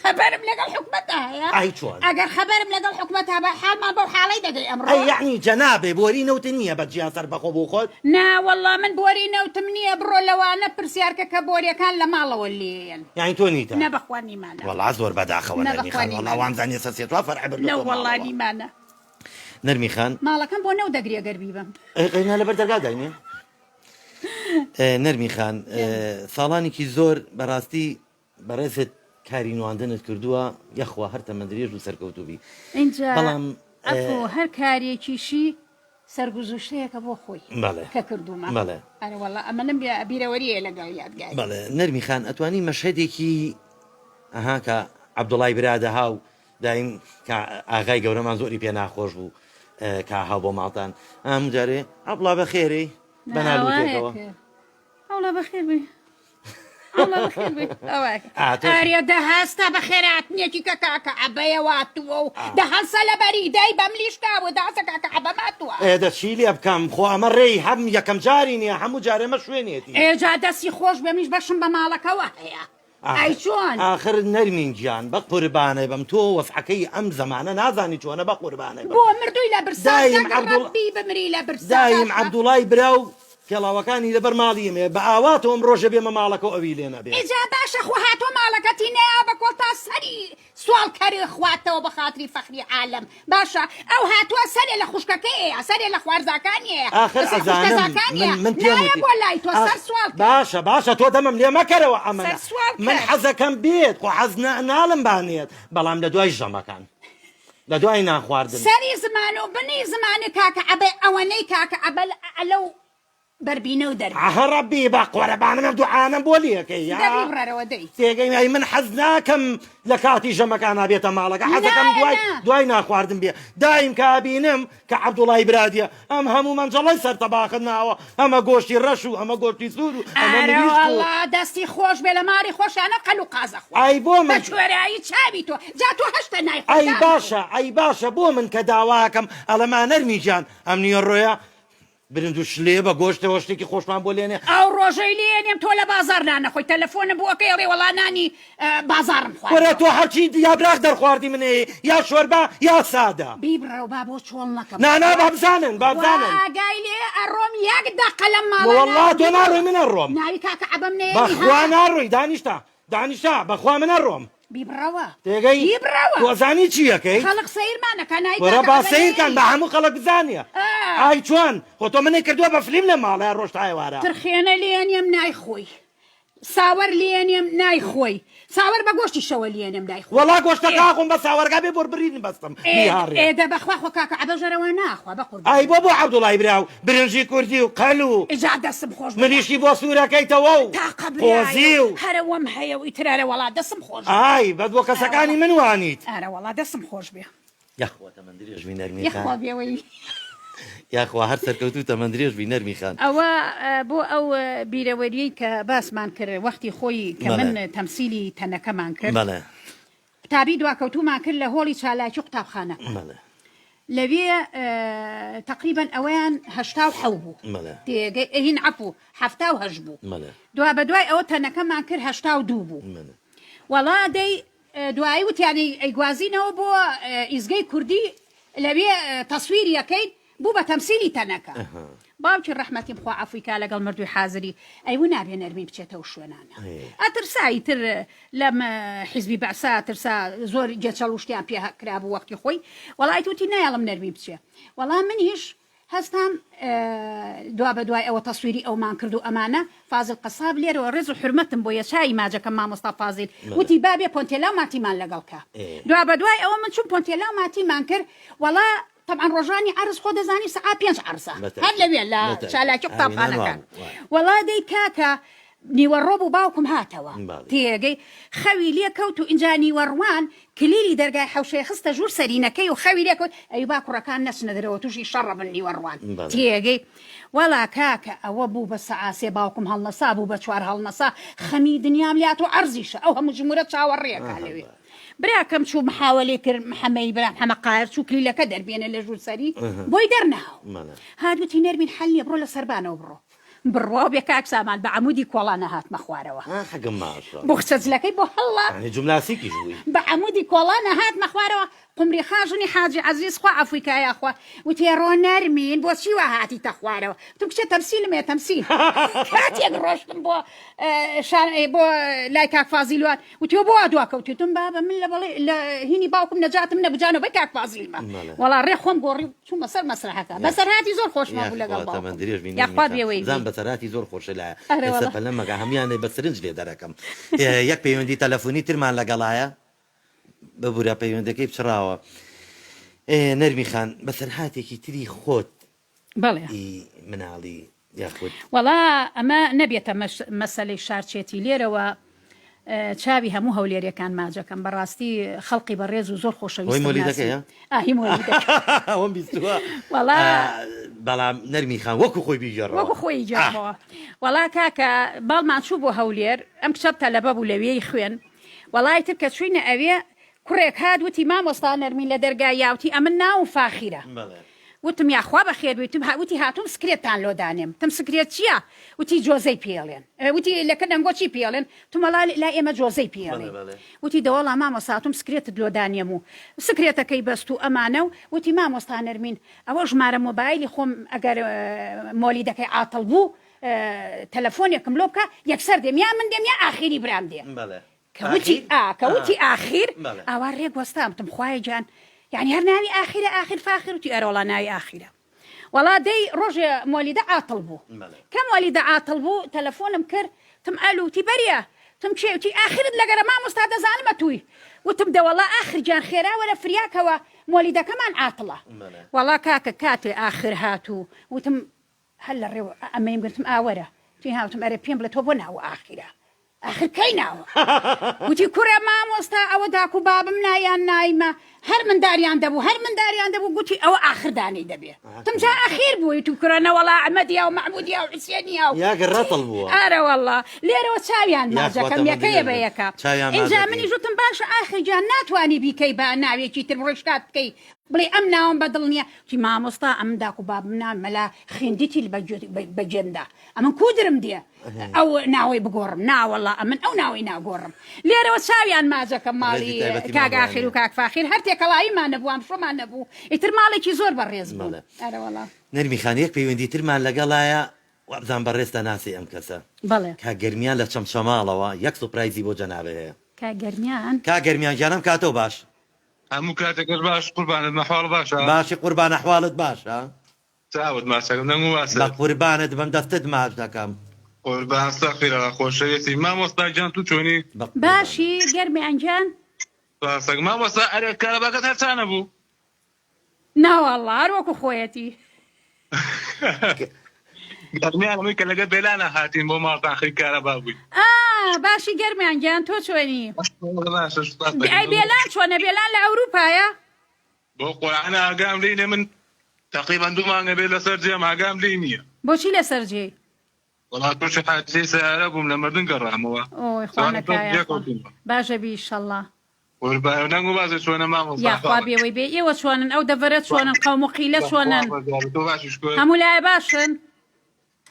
خەبەرم لەگەڵ حکومەتا هەیە ئەی چۆن؟ ئەگەر خەبەرم لەگەڵ حکومەتا با حاڵمان بەو حاڵەی دەگەی ئەمڕۆ. ئەی یەعنی جەنابێ بۆری نەوت نییە بە جیا سەربەخۆ بۆ خۆت؟ نا وەڵا من بۆری نەوتم نییە بڕۆ لەوانە پرسیارکە کە بۆریەکان لە ماڵەوە لێیەن. یانی تۆ نیتە؟ نە بەخوا نیمانە. وەڵا زۆر بەداخەوە نە نەرمی بەخوا خان وەڵا نیمانە. وامزانی سەر سێ چوار فەرعی نە بردۆتەوە وەڵا ماڵەوە. نیمانە. نەرمی خان. ماڵەکەم بۆ نەو دەگری ئەگەر بیبەم. ئەی قەینا لەبەر دەرگا داینێ. نەرمی خان ساڵانێکی زۆر بەڕاستی بەڕێزت کاری نواندنت کردووە یەخوا هەر تەمەندرێژ و سەرکەوتوو بی ئینجا بەڵام عەفو هەر کارێکیشی سەرگوزوشتەیەکە بۆ خۆی بەڵێ کە کردوومە بەڵێ ئەرێ وەڵا ئەمەنم بیرەوەرییە لەگەڵ یادگاری. بەڵێ نەرمی خان ئەتوانی مەشهەدێکی ئەها کە عەبدوڵای برا دەها و دایم کە ئاغای گەورەمان زۆری پێ ناخۆش بوو کە هاو بۆ ماڵتان هەموو جارێ عەبڵا بەخێرێی بە نالوتێکەوە. ئەوڵا بەخێر بێی ئەوڵا بەخێر بێی ئەرێ دە هەستە بەخێراتنێکی کە کاکە عەبەیە واتووە و دە هەڵسە لەبەری دای بەملیش کاوە دە هەستە کاکە عەبە ماتووە. ئێ دە چی لێ بکەم خۆ ئەمە ڕێی هەم یەکەم جاری نییە هەموو جارێ مە شوێنێتی. ئێ جا دەستی خۆش بێ منیش بەشم بە ماڵەکەوە هەیە. ئەی چۆن؟ ئاخر نەرمین گیان بە قوربانێ بم تۆ وەزعەکەی ئەم زەمانە نازانی چۆنە بە قوربانێ بم بۆ مردووی لە برسا دایم دەک عەبدوڵ ڕەبی بمری لە برسا دایم باشە. عەبدوڵای برا و پێڵاوەکانی لەبەر ماڵی ئێمەیە بە ئاواتەوەم ڕۆژێ بێمە ماڵەکە و ئەوی لێ نەبێ. ئیجا باشە خۆ هاتوە ماڵەکەتی نەیا بە کۆڵ تا سەری سواڵ کەرێ خواتەوە بە خاتری فەخری عالەم باشە ئەو هاتوە سەرێ لە خوشکەکەیە سەرێ لە خوارزاکانیە ئاخر سەر ئەزانم خوشکەزاکانیە من من پێم نایە وتی بۆ لای تۆ ئاخ سەر سواڵ کەر باشە باشە تۆ دەمم لێ مەکەرەوە ئەمەنە سەر سواڵ من کەر. حەزەکەم بێت خۆ حەز نا ناڵم با نێت بەڵام لە دوای ژەمەکان لە دوای نان خواردن. سەری زمان و بنی زمانی کاکە عەبە ئەوەنەی کاکە عەبە لەو بەربینەو دەربی. ئەه ڕەبی بە قۆرەبانم ئەم دوعانەم بۆ لێکەی دە ها بیبڕەرەوە دەی. تێگەی ئەی من حەز ناکەم لە کاتی ژەمەکانا بێتە ماڵەکە حەزەکەم نایە دوای نا. دوای ناخواردن بێ دایم کە ئەبینم کە عەبدوڵای برا دیە ئەم هەموو مەنجەڵەی سەر تەباخت ناوە ئەمە گۆشتی ڕەش و ئەمە گۆشتی سوور و ئەمە ئەرە مریشک و وەڵا دەستی خۆش بێ لە ماڵی خۆشیانە قەل و قازە خوارد ئەی بۆ بە من کوێرایی چاوی تۆ جا تۆ هەشتە نایخۆی ئەی دانەخۆ. باشە ئەی باشە بۆ من کە داواکەم ئەڵێم ئا نەرمی گیان ئەم نیوەڕۆیە برنج و شلەیە بە گۆشتەوە شتێکی خۆشمان بۆ لێنێ. ئەو ڕۆژەی لێنێم تۆ لە بازاڕ نان نەخۆی تەلەفۆنم بۆ ئەکەی ئەڵێ وەڵا نانی بازاڕم وەرە خواردوە. تۆ هەرچی یابراخ دەرخواردی منێ یا شۆربا یا سادە. بیبڕەوە با بۆ چۆڵ نەکەم. نا نا با بزانن با خوا بزانن. ئاگای لێیە ئەڕۆم یەک دەقە لەم ماڵە وەڵا ناڕۆم تۆ بیبڕەوە. ناڕۆی من ئەڕۆم. ناوی کاکە عەبەم نەیەنی ها. بەخوا ناڕۆی دانیشتە دانیشە بەخوا من ئەڕۆم. بیبڕەوە. تێگەی؟ بیبڕەوە. تۆ ئەزانی چی ئەکەی؟ خەڵک سەیرمان ئەکا ناوی وەرە کاکە با عەبە سەیر کەن نەیەنی. با هەموو خەڵک بزانێ. ئا. ئای چۆن؟ خۆ تۆ منت کردووە بە فلیم لەم ماڵەیا ڕۆژ تا ئێوارە. ترخێنە لێنێم نایخۆی. ساوەر لێنێم نایخۆی. ساوەر بە گۆشتیشەوە لێنێم نایخۆی. وەڵا گۆشتەکە ئاخۆم بە ساوەرەکە بێ بۆر برینم بەستم بیهاڕێ. ئێ دە بەخوا خۆ کاکە عەبەش هەرەوا ناخوا بەقوربان. ئای بۆ بۆ عەبدوڵای برا و برنجی کوردی و قەل و. ئیجا دەستم خۆش بێ. مریشکی بۆ سوورەکەیتەوە و تاقە قۆزی برایە و. هەرەوەم هەیە و ئیتر ئەرەوەڵا دەستم خۆش بێ. ئای بەس بۆ کەسەکانی من وانیت. ئەرەوەڵا دەستم خۆش بێ. یاخوا تەمەن درێژ بی نەرمی خان. یەخوا بێوەی. یاخوا هەر سەرکەوتوو تەمەن درێژ بی نەرمی خان. ئەوە بۆ ئەو بیرەوەریەی کە باسمان کرد وەختی خۆی کە من تەمسیلی تەنەکەمان کرد قوتابی دواکەوتوومان کرد لە هۆڵی چالاکی قوتابخانە لەوێ تەقریبەن ئەوەیان 87 بوو تێگەی ئەهین عەفو 78 بوو دوا بە دوای ئەوە تەنەکەمان کرد 82 بوو وەڵا دەی دوایی وتیان ئەیگوازینەوە بۆ ئیزگەی کوردی لەوێ تەسویری ئەکەین بوو بە تەمسیلی تەنەکە باوکی ڕەحمەتیم خوا عەفوی کا لەگەڵ مردووی حازری ئەیوو نابێ نەرمین بچێتە ئەو شوێنانە ئەترسا ئیتر لەم حیزبی بەعسا ئەترسا زۆر گێچەڵ و شتیان پێ کرابوو وەختی خۆی وەڵا ئیتر وتی نایەڵم نەرمین بچێ وەڵا منیش هەستام دوابەدوای ئەوە تەسویری ئەومان کرد و ئەمانە، فازیل قەساب لێرەوە ڕێز و حورمەتم بۆیە چایی ماجەکەم مامۆستا فازیل وتی با بێ پۆنتێلا و ماتیمان لەگەڵ کە دوابەدوای ئەوە من چووم پۆنتێلا و ماتیمان کرد وەڵا تەبعەن ڕۆژانی عەرز خۆ دەزانی سەعات پێنج عەرزە هەر لەوێ لە چالاکی قوتابخانەکان وەڵا دەی کاکە نیوەڕۆ بوو باوکم هاتەوە تێگەی خەوی لێ کەوت و ئینجا نیوەڕوان کلیلی دەرگای حەوشەی خستە ژوور سەرینەکەی و خەوی لێ کەوت ئەی با کوڕەکان نەچنە دەرەوە تووشی شەڕە بن نیوەڕوان تێگەی وەڵا کاکە ئەوە بوو بە سەعا سێ باوکم هەڵنەسا بوو بە چوار هەڵنەسا خەمی دنیام لات و عەرزیشە ئەو هەموو جمورە چاوەڕێکا لەوێ براکەم چوو محاوەلەی کرد محەمەی برام حەمە قاهر چوو کلیلەکە دەربێنێ لە ژوور سەری بۆی دەرنەهاو هات وتی نەرمین حەل نییە بڕۆ لە سەربانەوە بڕۆ. بڕواو بێ کاک سامان بە عەمودی کۆڵانە هاتمە خوارەوە. ها حەقم ماشە. بوخچە جلەکەی بۆ هەڵڵا. یانی جومناسیکیش بووی. بە عەمودی کۆڵانە هاتمە خوارەوە قومری خان ژنی حاجی عەزیز خوا عەفوی کا یاخوا وتی ڕۆ نەرمین بۆچی وا هاتیتە خوارەوە وتم کچێ تەمسیلم هەیە تەمسیل کاتێک ڕۆشتم بۆ شان بۆ لای کاک فازیلوان وتی بۆ وا دواکەوتی وتم بابە من لە بەڵێ لە هینی باوکم نەجاتم نەبوو جانەوە بەی کاک فازیلمە وەڵا ڕێ خۆم گۆڕی و چوومە سەر مەسرەحەکە بەسەرهاتی زۆر خۆشمان بوو لەگەڵ باوکم یاخوا بێوەی زان بەسەرهاتی زۆر خۆشە لایە ئێستا پەلە مەکە هەموویان بە سرنج لێ دەرەکەم یەک پەیوەندی تەلەفۆنی ترمان لەگەڵایە ببورە پەیوەندەکەی پچڕاوە. نەرمی خان بەسەرهاتێکی تری خۆت بەڵێ. ئی مناڵی یاخود. وەڵا ئەمە نەبێتە مەسەلەی شارچێتی لێرەوە چاوی هەموو هەولێریەکان ماجەکەم بەڕاستی خەڵقی بەڕێز و زۆر هۆی خۆشەویستم ناسی مۆلیدەکەیە؟ ئا هی مۆلیدەکە ئەوەم بیستووە وەڵا بەڵام نەرمی خان وەکو خۆی بیگێڕەوە وەکو خۆی گێڕمەوە وەڵا کاکە باڵمان چوو بۆ هەولێر ئەم کچە تەلەبە بوو لەوێی خوێن وەڵا ئیتر کە چوینە ئەوێ کوڕێک هات وتی مامۆستا نەرمین لە دەرگای یا وتی ئەمن ناوم فاخیرە وتم یاخوا بەخێر بێی وتم وتی هاتووم سکرێتتان لۆ دانێم وتم سکرێت چییە وتی جۆزەی پێڵێن وتی لەکن ئەنگۆ چی پێڵێن وتم وەڵا لای ئێمە جۆزەی پێڵێن وتی دەوەڵا مامۆستا هاتووم سکرێتت لۆ دانێم و سکرێتەکەی بەست و ئەمانە و وتی مامۆستا نەرمین ئەوە ژمارە مۆبایلی خۆم ئەگەر مۆلیدەکەی عاتڵ بوو تەلەفۆنێکم لۆ بکە یەکسەر دێم یا من دێم یا ئاخیری برام دێ کە وتی ئا کە وتی ئاخیر ئاوا ڕێک وەستام وتم خوایە گیان یعنی هەر ناوی ئاخیرە ئاخیر فاخیر وتی ئەرەوەڵا ناوی ئاخیرە وەڵا دەی ڕۆژێ مۆلیدە عاتڵ بوو کە مۆلیدە عاتڵ بوو تەلەفۆنم کرد تم ئەلو وتی بەریە تم کێ وتی ئاخرت لەگەرە مامۆستا دەزانم ئەتووی وتم دەوەڵا ئاخر گیان خێرا وەرە فریاکەوە مۆلیدەکەمان عاتڵە وەڵا کاکە کاتێ ئاخر هاتوو وتم هەر لە ڕێوە ئەمەیم گرتم ئا وەرە وتی ها وتم ئەرێ پێم بڵێ تۆ بۆ ناوە ئاخیرە ئاخر کەی ناوە وتی کوڕە مامۆستا ئەوە داک و بابم نایان نایمە هەر منداریان دەبوو هەر منداریان دەبوو گوتی ئەوە ئاخر دانەی دەبێ تم جا ئەخیر بووی وتم کوڕە نەوەڵا ئەحمەدیا و مەحمودیا و حوسێنیا و یاگە ڕەتڵ بووە ئارە واللە لێرەوە چاویان یاخوا ماجەکەم تەمەن یەکەیە درێژ بە بن یەکە چاویان ئینجا ماجەکەی منیش وتم باشە ئاخر گیان ناتوانی بیکەی بە ناوێکی تر بڕۆی شکات بکەی بڵێ ئەم ناوەم بە دڵ نییە وتی مامۆستا ئەمن داک و بابم ناوی مەلا خوێندیتی بە گوێمدا ئەمن کوو درم دێ ئەو ناوەی بگۆڕم ناوەڵا ئەمن ئەو ناوەی ناگۆڕم لێرەوە چاویان ماجەکەم ماڵی کاک ئاخیر و کاک فاخیر هەر تێکەڵاییمان نەبوو ئامشۆمان نەبوو ئیتر ماڵێکی زۆر بەڕێز بوو ئەرەوەڵا. نەرمی خان یەک پەیوەندی ترمان لەگەڵایە وابزانم بەڕێزتە ناسی ئەم کەسە. بەڵێ. کاک گەرمیان لە چەمچەماڵەوە یەک سوپرایزی بۆ جەنابت هەیە. کاک گەرمیان. کاک گەرمیان گیان ئەم کاتەو باش. هەموو کاتێکت باش قوربانت مەحواڵ باشە؟ باشی قوربان ئەحواڵت باشە؟ چاوت ماچەکەم دەنگ و باست. بە قوربانت بم دەستت ماچ دەکەم. قوربان استغفراللە خۆشەویستی مامۆستا گیان تو چۆنی؟ بە قوربانت. باشی گەرمیان گیان؟ سپاسەک مامۆستا ئەرێ کارەباکەت هەر چا نەبوو؟ ناوەڵا هەر وەکو خۆیەتی. گەرمیان ئەوەی کە لەگەر بێلانە هاتین بۆ ماڵتان خەریک کارەبا بووین. ئا باشی گەرمیان گیان تۆ چۆنی؟ باشە سوپاس دەکەم. ئەی بێلان چۆنە بێلان لە ئەوروپایە؟ بۆ قورعان ئاگام لێی نیە من تەقریبەن دوو مانگە بێت لەسەر جێم ئاگام لێی نیە. بۆچی لەسەر جێی؟ وەڵا تووشی حادیسەی سەیارە بووم لە مردن گەڕامەوە. ئۆی خوا نەکا یاخوا باشە بی ئیشەڵا. قوربان دەنگ و بازێ چۆنە مامۆستا یاخوا بێوەی بێ ئێوە چۆنن ئەو دەڤەرە چۆنن قەوم و قیلە چۆنن هەموو لایە باشن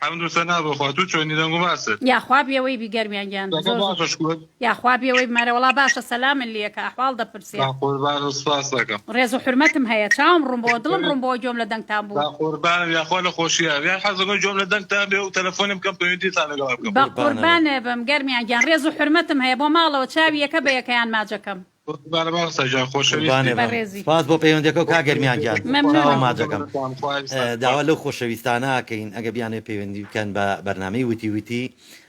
حەمد و سەنا بۆ خوا تو چۆنی دەنگ و باست یاخوا بێوەی بی گەرمیان گیان زۆر باشە شکر یاخوا بێوەی مەرە وەڵا باشە سەلامن لێکە ئەحواڵ دەپرسێ قوربان و سپاس دەکەم ڕێز و حورمەتم هەیە چاوم ڕوون بۆ دڵم ڕوون بۆ گوێم لە دەنگتان بوو بە قوربانم یاخوا لە خۆشییا یان حەز دەکەم گوێم لە دەنگتان بێ و تەلەفۆنێ بکەم پەیوەندیتان لەگەڵا بکەم بە قوربانێ بم گەرمیان گیان ڕێز و حورمەتم هەیە بۆ ماڵەوە چاوی یەکە بە یەکەیان ماجەکەم. قوربانە مامۆستا گیان خۆشەویستی. قوربانێ بم بەڕێزی. سپاس بۆ پەیوەندیەکەو کاک گەرمیان گیان چاوم مەمنونم. ماجەکەم داوا لەو خۆشەویستانە ئەکەین ئەگە بیانەوێ پەیوەندی بکەن بە بەرنامەی وتی وتی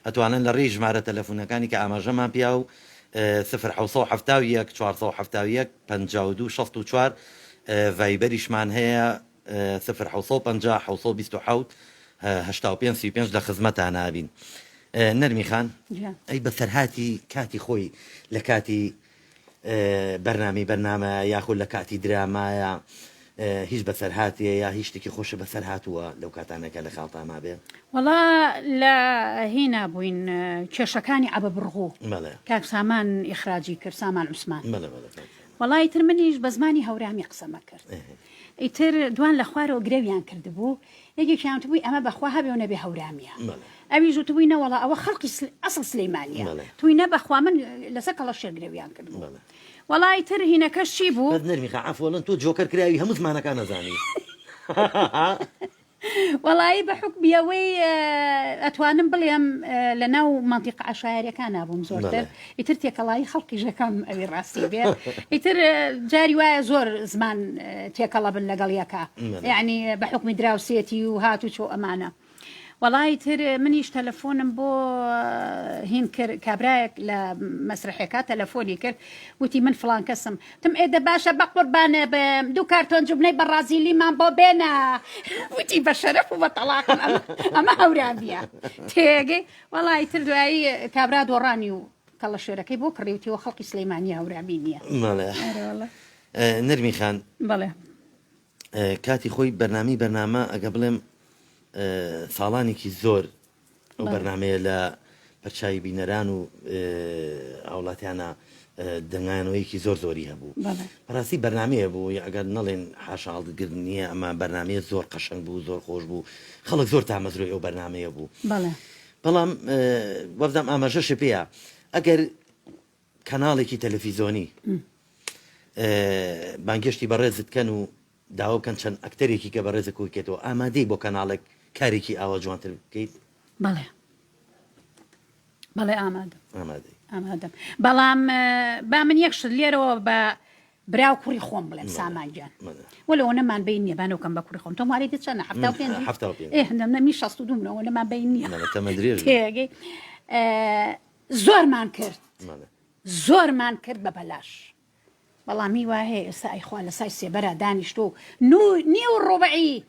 ئەتوانن لە ڕێی ژمارە تەلەفونەکانی کە ئاماژەمان پیا و سفر 771 471 52 64 ڤایبەریشمان هەیە سفر 750 727 85 35 لە خزمەتانا بین نەرمی خان ئەی بەسەرهاتی کاتی خۆی لە کاتی بەرنامەی بەرنامە یاخود لە کاتی درامایە هیچ بەسەرهاتێ یا هیچ شتێکی خۆشە بەسەر هاتووە لەو کاتانە کە لە خاڵتا مابێ؟ وەڵا لە هینا بووین کێشەکانی عەبە بڕغوو بەڵێ. کاک سامان ئیخراجی کرد سامان عوسمان بەڵێ بەڵێ کاک سامان. وەڵا ئیتر منیش بە زمانی هەورامی قسەمە کرد. ئیتر دوان لە خوارەوە گرەویان کردبوو یەکێکیان وتبووی ئەمە بەخوا هەبێ و نەبێ هەورامیە ئەویش وتبووی نەوەڵا ئەوە خەڵکی ئەسڵ سلەیمانیە توی نە بەخوا من لەسەر کەڵەشێر گرەویان کردبوو وەڵا ئیتر هینەکەش چی بوو؟ بەس نەرمی خا عەفوەڵەن تۆ جۆکەر کراوی هەموو زمانەکان ئەزانی. وەڵایی بە حوکمی ئەوەی ئەتوانم بڵێم لە ناو مەنتیقە عەشایەریەکانا بووم زۆرتر ئیتر تێکەڵایی خەڵکیش ئەکەم ئەوی ڕاستی بێ ئیتر جاری وایە زۆر زمان تێکەڵە بن لەگەڵ یەکا یعنی بە حوکمی دراوسێتی و هات و چۆ ئەمانە وەڵا ئیتر منیش تەلەفۆنم بۆ هین کرد کابرایەک لە مەسرحەکە تەلەفۆنی کرد وتی من فڵان کەسم وتم ئێ دە باشە بەقوربانێ بم دوو کارتۆن جوبنەی بەڕازیلیمان بۆ بێنە وتی بە شەرەف و بە تەڵاقم ئەمە ئەمە هەورامیە تێگەی وەڵا ئیتر دوایی کابرا دۆڕانی و کەڵەشێرەکەی بۆ کڕی وتی وە خەڵکی سلەیمانی هەورامی نییە بەڵێ ئەرێ وەڵا نەرمی خان بەڵێ کاتی خۆی بەرنامەی بەرنامە ئەگە بڵێم ساڵانێکی زۆر ئەو بەرنامەیە لە پەرچاوی بینەران و هاوڵاتیانە دەنگانەوەیەکی زۆر زۆری هەبوو بەڕاستی بەرنمەیە بوو ئەگەر نەڵێن حاشا هەڵگر نییە ئەمە بەرنمەیە زۆر قەشەنگ بوو زۆر خۆش بوو خەڵک زۆر تامەزرۆی ئەو بەرنمەیە بوو بەڵام وەبزانام ئاماژەشە پێیە ئەگەر کەناڵێکی تەلەفیزۆنی بانگێشتی بەڕێزت کەن و داوا بکەن چەند ئەکتەرێکی کە بەڕێزت کۆیکەتەوە ئامادەی بۆ کەناڵێک کارێکی ئاوا جوانتر بکەیت؟ بەڵێ بەڵێ ئامادەم ئامادەی ئامادەم بەڵام با من یەک شت لێرەوە بە برا و کوڕی خۆم بڵێم سامان گیان وەلو ئەوەنەمان بەین نییە با نەوکەم بە کوڕی خۆم تۆ مالیدت چەنە 75 75 ئێ نەم نەمی 62 منە ئەوەنەمان بەین نییە مەلە تەمەن درێژ بی. تێگەی زۆرمان کرد زۆرمان کرد بە بەلاش بەڵام هی وا هەیە ئێستا ئەیخوا لە سای سێبەرا دانیشتووە و نیو ڕوبعی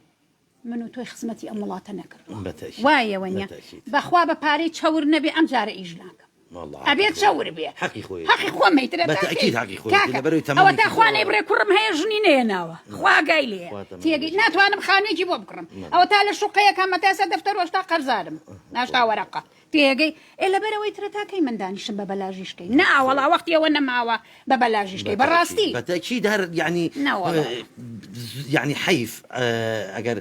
من و تۆی خزمەتی ئەم وڵاتە نەکردووە وایە وەنیە بەخوا بە پارەی چەور نەبێ ئەم جارە ئیش ناکەم ئەبێ چەور بێ حەقی خۆی حەقی خۆم ئیترە بەتەئکید حەقی خۆی لەبەرەوەی تەمەنێکی ئەوەتا خوا نەیبڕێ کوڕم هەیە ژنی نەیەناوە خوا ئاگای لێیە تێگەی ناتوانم خانوویەکی بۆ بکڕم ئەوەتا لە شوقەیەکەم هەتا ئێستا دەفتەر هێشتا قەرزارم ناشتا وەرەقە تێگەی ئێ لەبەرئەوەی ترە تا کەی من دانیشم بە بەلاژیش کەی نا وەڵا وەختی ئەوە نەماوە بە بەلاژیش کەی بەڕاستی بەتەکید هەر یعنی نا وەڵا. یعنی حەیف ئەگەر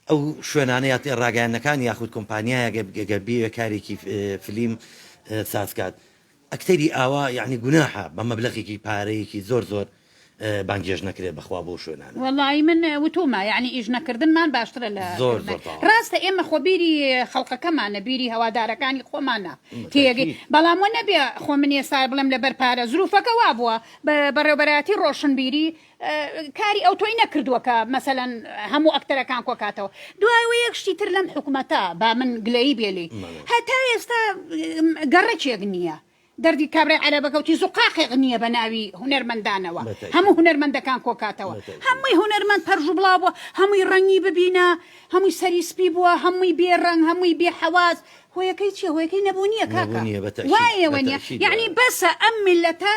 ئەو شوێنانە یا ڕاگەیاندنەکان یاخود کۆمپانیایەک گەر بیەوێ کارێکی فلیم ساز کات ئەکتەری ئاوا یەعنی گوناحە بە مەبلەغێکی پارەیەکی زۆر زۆر بانگێشت نەکرێت بەخوا بۆ شوێنانە. وەڵایی من وتومە یەعنی ئیش نەکردنمان باشترە لە زۆر زۆر تەواو. ڕاستە ئێمە خۆ بیری خەڵکەکەمانە بیری هەوادارەکانی خۆمانە تێگەی بەڵام وە نەبێ خۆ من ئێستا بڵێم لەبەر پارە زروفەکە وابووە بەڕێوبەرایەتی ڕۆشنبیری کاری ئەوتۆی نەکردووە کە مەسەلەن هەموو ئەکتەرەکان کۆکاتەوە دوای ئەوە یەک شتی تر لەم حکومەتە با من گلەیی بێ لێی هەتا ئێستا گەڕەکێک نییە دەردی کابرای عەرەبەکە وتی زوقاقێک نییە بە ناوی هونەرمەندانەوە هەموو هونەرمەندەکان کۆکاتەوە هەمووی هونەرمەند پەرژ و بڵاو بووە هەمووی ڕەنگی ببینە هەمووی سەری سپی بووە هەمووی بێ ڕەنگ هەمووی بێ حەواس هۆیەکەی چییە هۆیەکەی نەبوونیە کاکە وایە وەنیە یعنی بەسە ئەم میللەتە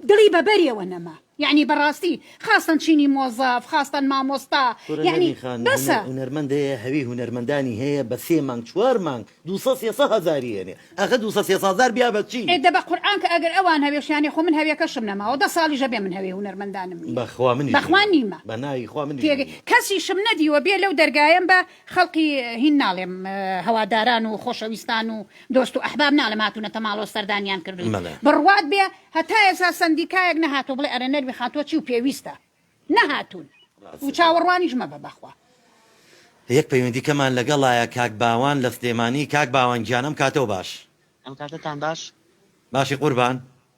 دڵی بە بەریەوە نەما یەعنی بەڕاستی خاستەن چینی مۆزەف خاستەن مامۆستا کورە یەعنی نەرمین خان بەسە. هونەرمەند هەیە هەوی هونەرمەندانی هەیە بە سێ مانگ چوار مانگ دووسەد سێسەد هەزاری هێنێ ئەخە دووسەد سێسەد هەزار بیا بە چی؟ ئێ دە بە قورعان کە ئەگەر ئەوان هەوێشیانێ خۆ من هەوێکەشم نەماوە دە ساڵیشە بێ من هەوێ هونەرمەندانم نییە بەخوا منیش بەخوا نیمە نیمە بە ناوی خوا منیش تێگەی نیمە. کەسیشم نەدیوە بێ لەو دەرگایەم بە خەڵکی هین ناڵێم هەواداران و خۆشەویستان و دۆست و ئەحباب ناڵێم هاتوونەتە ماڵەوە سەردانیان کردووین بەڵێ. بڕوات بێ هەتا ئێستا سەندیکایەک نەهاتووە بڵێ ئەرێ نەرمی خان تۆ چی و پێویستە نەهاتوون و چاوەڕوانیش مەبە بەخوا. یەک پەیوەندی کەمان لەگەڵایە کاک باوان لە سلێمانی کاک باوان گیان ئەم کاتەو باش. ئەم کاتەتان باش. باشی قوربان.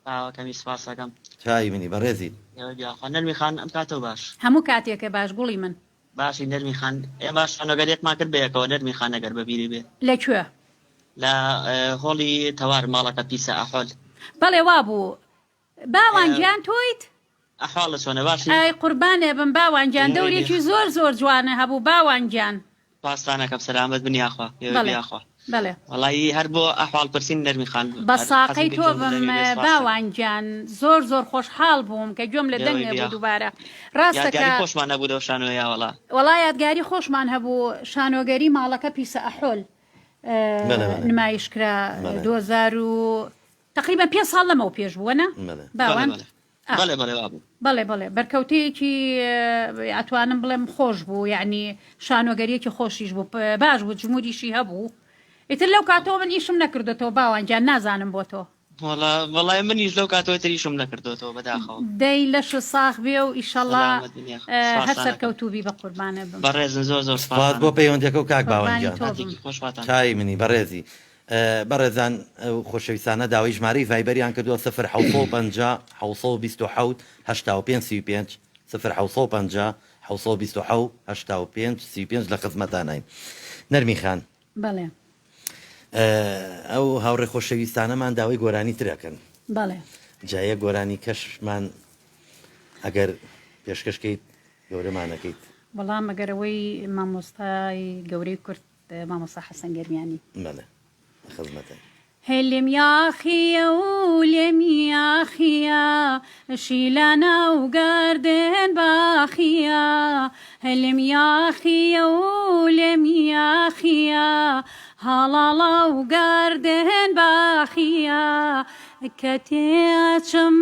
باوەکەمی سپاس ئەکەم. چاوی منی بەڕێزیت. ئێوە گیاخوا نەرمی خان ئەم کاتەو باش. هەموو کاتێکە باش گوڵی من. باشی نەرمی خان ئێمە شانۆگەریەکمان کرد بەیەکەوە نەرمی خان ئەگەر بەبیری بێ. لە کوێ؟ لە هۆڵی تەوار ماڵەکە پیسە ئەحۆل. بەڵێ وابوو باوان گیان تۆیت؟ ئەحواڵت چۆنە باشی؟ ئای قوربانێ بم باوان گیان دەورێکی زۆر زۆر جوانە هەبوو باوان گیان. سوپاستان ئەکەم سەلامەت بن یاخوا ئێوەی بەڵێ یاخوا بەڵێ. وەڵایی هەر بۆ ئەحواڵ پرسین نەرمی خان بە هەر حەزم ساقەی کرد تۆ گوێم لە بم دەنگت بێ سوپاستەکەم. باوان گیان زۆر زۆر خۆشحاڵ بووم کە گوێم لە ئێوەی دەنگت بوو یاخوا دووبارە ڕاستە کە یادگاری خۆشمان هەبوو لەو شانۆیە وەڵا. وەڵا یادگاری خۆشمان هەبوو شانۆگەری ماڵەکە پیسە ئەحۆل بەڵێ بەڵێ نمایش کرا بەڵێ 2000 و تقریبا پێ ساڵ لەمەو پێش بووە نا بەڵێ بەڵێ باوان بەڵێ. ئا. بەڵێ بەڵێ وابوو. بەڵێ بەڵێ بەرکەوتەیەکی ئەتوانم بڵێم خۆش بوو یەعنی شانۆگەریەکی خۆشیش بوو باش بوو جموریشی هەبوو ئیتر لەو کاتەوە من ئیشم نەکردۆتەوە باوان گیان نازانم بۆ تۆ. وەڵا وەڵای منیش لەو کاتەوە ئیتر ئیشم نەکردۆتەوە بەداخەوە. دەی لەشت ساخ بێ و ئیشەڵا سەلامەت بن یاخوا هەر سوپاستان ئەکەم. سەرکەوتوو بی بەقوربانت بم. بەڕێزن زۆر زۆر سپاس سوپاستان بۆ ئەکەم. پەیوەندیەکە و کاک باوان قوربانی گیان. تۆ بم. کاتێکی خۆش خواتان لەگەڵ. چاوی منی بەڕێزی. بەڕێزان و خۆشەویستانە داوای ژمارەی ڤایبەریان کردووە سفر 750 727 85 35 سفر 750 727 85 35 لە خزمەتاناین نەرمی خان. بەڵێ. ئەو هاوڕێ خۆشەویستانەمان داوای گۆرانی تر ئەکەن. بەڵێ. جا یەک گۆرانی کەشمان ئەگەر پێشکەش کەیت گەورەمان ئەکەیت. وەڵا مەگەر ئەوەی مامۆستای گەورەی کورد مامۆستا حەسەن گەرمیانی. بەڵێ لە خزمەتن. هەی لێم یاخیە و لێم یاخیە شیلانە و گەردن باخیە هەی لێم یاخیە و لێم یاخیە هەڵاڵە و گەردن باخیە کە تێئەچم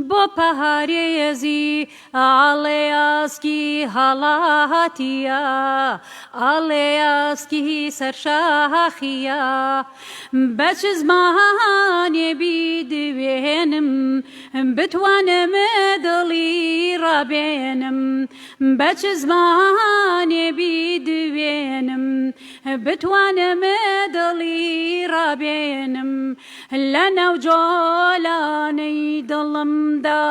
بۆ پارێزی ئەڵێ ئاسکی هەڵاتیە ئەڵێ ئاسکی سەر شاخیە بە چ زمانێ بیدوێنم بتوانم دڵی ڕابێنم بە چ زمانێ بیدوێنم بتوانم دڵی ڕابێنم لە ناو جۆلانەی دڵمدا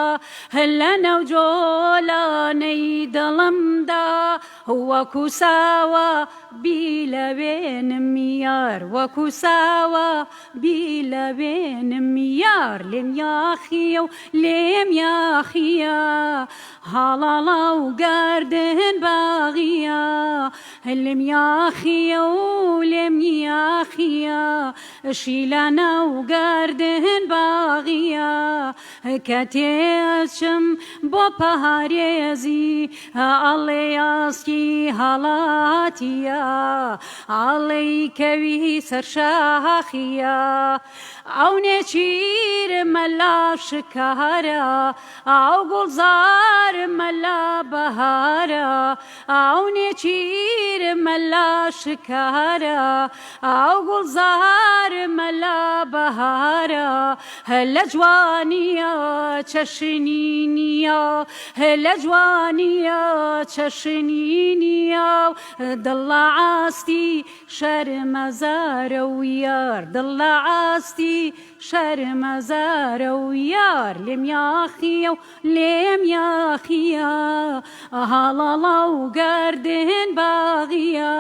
لە ناو جۆلانەی دڵمدا وەکو ساوا بیلەوێنم یار وەکو ساوا بیلەوێنم یار لێم یاخیە و لێم یاخیە هەڵاڵە و گەردن باغیە لێم یاخیە و لێم یاخیە شیلانە و گەردن باغیە کە تێئەچم بۆ پارێزی ئەڵێ ئاسکی هەڵاتیە ئەڵێی کەوی سەر شاخیە ئەو نێچیر مەلا شکارە ئەو گوڵزار مەلا بەهارە ئەو نێچیر مەلا شکارە ئەو گوڵزار مەلا بەهارە لە جوانیە چەشنی نییە لە جوانیە چەشنی نییە دڵ لە عاستی شەرمەزارە و یار دڵ لە عاستی شەرمەزارە و یار لێم یاخیە و لێم یاخیە هەڵاڵە و گەردن باغیە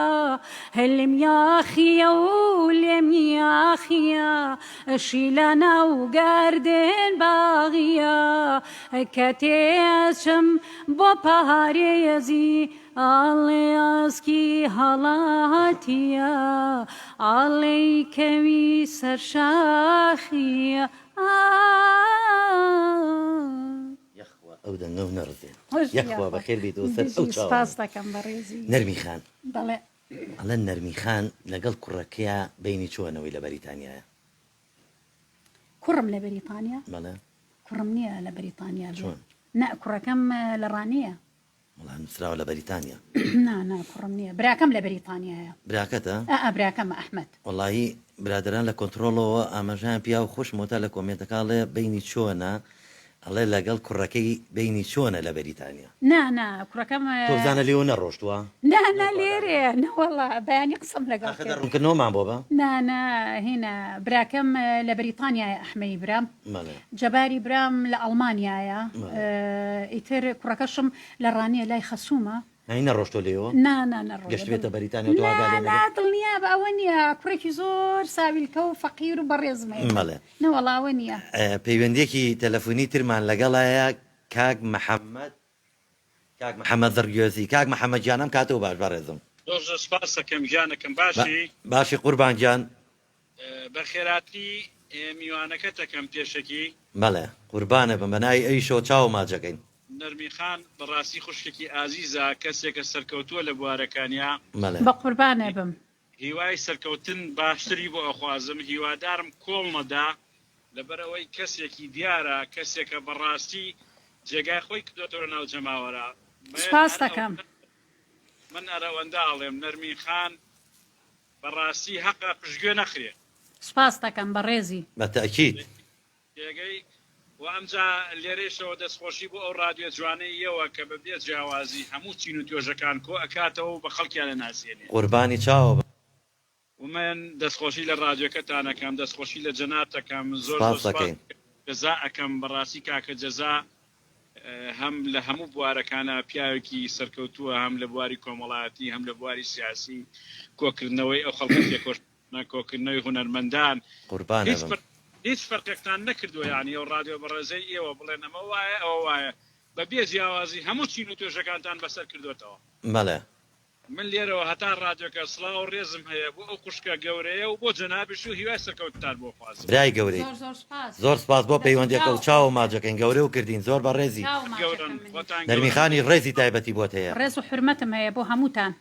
لێم یاخیە و لێم یاخیە شیلانە و گەردن باغیە کە تێئەچم بۆ پارێزی ئەڵێ ئاسکی هەڵاتیە ئەڵێی کەوی سەر شاخیە. یەخوا ئەو دەنگەو نەڕزێ. خۆش یەخوا یاخوا بەخێر بێیتەوە سەر ئەو بژی چاوانە. سپاست دەکەم بەڕێزی. نەرمی خان. بەڵێ. ئەڵێن نەرمی خان لەگەڵ کوڕەکەیا بەینی چۆنەوەی لە بەریتانیایە. کوڕم لە بەریتانیا؟ بەڵێ. کوڕم نییە لە بەریتانیا بێ. چۆن؟ نا کوڕەکەم لە ڕانیە. وەڵا نوسراوە لە بەریتانیا. نا نا کوڕم نیە براکەم لە بەریتانیایە. براکەتە؟ ئا ئا براکەمە ئەحمەد. وەڵایی برادەران لە کۆنتڕۆڵەوە ئاماژەیان پیا و خۆشم وەتا لە کۆمێنتەکە ئەڵێ بەینی چۆنە ئەڵێ لەگەڵ کوڕەکەی بەینی چۆنە لە بەریتانیا. نا نا کوڕەکەم. تۆ بزانە لێوە نەڕۆشتووە؟ نا نا لێرەیە نەوەڵا بەیانی قسەم لەگەڵ ئاخر کرد. دە ڕوونکردنەوەمان بۆ بە. نا نا هینە براکەم لە بەریتانیایە ئەحمەی برام. بەڵێ. جەباری برام لە ئەڵمانیایە ئیتر کوڕەکەشم لە ڕانیە لای خەسوومە. یانی نەڕۆشتوە لێیەوە؟ نا نا نەڕۆیە. گەشتبێتە بەریتانیا تۆ ئاگا لێ نەبێ؟ نا نا دڵنیا بە ئەوە نییە کوڕێکی زۆر ساویلکە و فەقیر و بەڕێزم هەیە. بەڵێ. نەوەڵا ئەوە نییە. پەیوەندیەکی تەلەفونی ترمان لەگەڵایە کاک محەمەد کاک محەمەد زڕگوێزی کاک محەمەد گیان ئەم کاتەو باش بەڕێزم. زۆر زۆر سپاست دەکەم گیانەکەم باشی؟ باشی قوربان گیان. بەخێراتنی میوانەکەت ئەکەم پێشەکی. بەڵێ قوربانت بم بەناوی ئەویشەوە چاوو ماچەکەین. نەرمی خان بەڕاستی خوشکێکی ئازیزە کەسێکە سەرکەوتووە لە بوارەکانیا. بەڵێ. بەقوربانت بم. هیوای سەرکەوتن باشتری بۆ ئەخوازم هیوادارم کۆڵ نەدا لەبەرئەوەی کەسێکی دیارە کەسێکە بەڕاستی. جێگای خۆی کردۆتەوە لە ناو جەماوەرا. من سوپاست هەر دەکەم. ئەوەندە من هەر ئەوەندە ئەڵێم نەرمین خان بەڕاستی هەقە پشتگوێ نەخرێ. سوپاست دەکەم بەڕێزی. بە تەئکید. پێگەی و ئەمجا لێرەیشەوە دەستخۆشی بۆ ئەو ڕادیۆ جوانەی ئێوە کە بە بێ جیاوازی هەموو چین و توێژەکان کۆ ئەکاتەوە و بە خەڵکیان ئەناسێنێ. قوربانی چاوە بم. ومن دەستخۆشی لە ڕادیۆکەتان ئەکەم دەستخۆشی لە جەنابت ئەکەم زۆر زۆر سپاست سوپاست دەکەین. جەزا ئەکەم بەڕاستی کاکە جەزا هەم لە هەموو بوارەکانا پیاوێکی سەرکەوتووە هەم لە بواری کۆمەڵایەتی هەم لە بواری سیاسی کۆکردنەوەی ئەو خەڵکە تێکۆشانە کۆکردنەوەی هونەرمەندان قوربانە هیچ بم. فەرق هیچ فەرقێکتان نەکردووە یانی ئەو ڕادیۆ بەڕێزەی ئێوە بڵێن ئەمە وایە ئەوە وایە بە بێ جیاوازی هەموو چین و توێژەکانتان بەسەر کردۆتەوە. بەڵێ. من لێرەوە هەتا ڕادیۆکە سڵاو و ڕێزم هەیە بۆ ئەو خوشکە گەورەیە و بۆ جەنابیش و هیوای سەرکەوتنتان بۆ خوازم. برای گەورەی زۆر زۆر سوپاس. زۆر سپاس بۆ دەست پەیوەندیەکە و چاو چاو خۆش بێت. ماجەکەین گەورە و کردین زۆر بەڕێزی. چاو گەورەن ماچەکەم منیش. خۆتان نەرمی گەورەن. خانی ڕێزی تایبەتی بۆت هەیە. ڕێز و حورمەتم هەیە بۆ هەمووتان.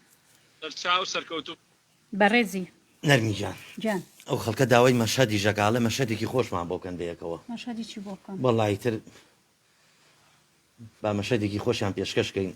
سەرچاو سەرکەوتوو بن. بەڕێزی. نەرمی گیان گیان. ئەو خەڵکە داوای مەشهەدیش ئەکا ئەڵێ مەشهەدێکی خۆشمان بۆ بکەن بەیەکەوە. مەشهەدی چی بۆ بکەم؟ وەڵا ئیتر با مەشهەدێکی خۆشیان پێشکەش کەین.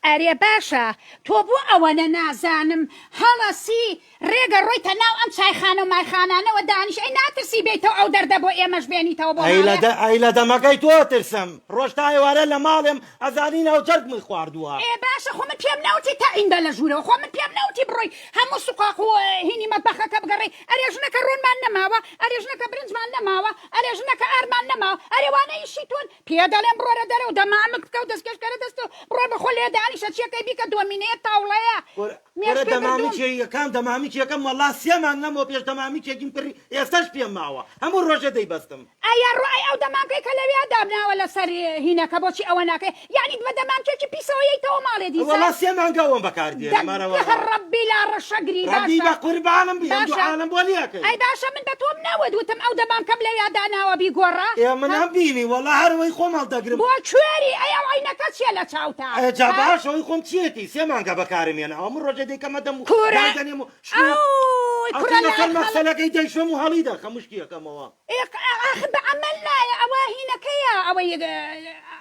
ئەرێ باشە تۆ بۆ ئەوەنە نازانم هەڵەسی ڕێگە ڕۆیتە ناو ئەم چایخانە و مایخانانەوە دانیش ئەی ناترسی بێیتەوە ئەو دەردە بۆ ئێمەش بێنیتەوە بۆ ئەی لە ماڵێ؟ دە ئەی لە دەمەکەی تۆ ئەترسم ڕۆژ تا ئێوارە لە ماڵێم ئەزانی ناوجەرگمت خواردووە. ئێ باشە خۆ من پێم نەوتی تەعین بە لە ژوورەوە خۆ من پێم نەوتی بڕۆی هەموو سوقاق و هینی مەتبەخەکە بگەڕێی ئەرێ ژنەکە ڕۆنمان نەماوە ئەرێ ژنەکە برنجمان نەماوە ئەرێ ژنەکە ئارمان نەماوە ئەرێ وانە ئیشی تۆن پێ دەڵێم بڕۆرە دەرەوە دەمامک بکە و دەستکێش کەرە دەست و بڕۆ بخۆ لێ دانیشە چیەکەی بیکە دۆمینەیە تاوڵەیە کورە مێشکێ بردووم. دەمامکێ کام دەمامکێکەم وەڵا سێ مانگ لەمەوە پێش دەمامکێکیم کڕی ئێستاش پێم ماوە هەموو ڕۆژێ دەیبەستم. ئەیە ڕۆ ئەی ئەو دەمامکەی کە لەویا دامناوە لەسەر هینەکە بۆچی ئەوە ناکەی یەعنی بە دەمامکێکی پیسەوە یەیتەوە ماڵێ دیسان وەڵا سێ مانگە ئەوەم بەکار دێنم ئەرە دەگەه وەڵا. ڕەبی لا ڕەشەگری ڕەبی باشە بە قوربانم بی ئەم باشە دوعانەم بۆ لێکەی. ئەی باشە من بە تۆم نەوت وتم ئەو دەمامکەم لەویا داناوە بیگۆڕە ئێ من ها ئەم بینی وەڵا هەر ئەوەی خۆم هەڵدەگرم. بۆ کوێری ئەی ئەو عەینەکە چیە لە چاوتا ئێ جا ها باشە ئەوەی خۆم چیەتی سێ مانگە بەکارم هێناوە هەموو ڕۆژێ دەیکەمە دەم و کورە دایدەنێم و شتم و ئەوی ئەتوو کوڕە لەسەر لای خەڵک مەغسەلەکەی دەیشۆم و هەڵی دەخەم وشکی ئەکەمەوە. ئێ ئاخ بە عەمەل نایە ئەوە هینەکەیە ئەوەی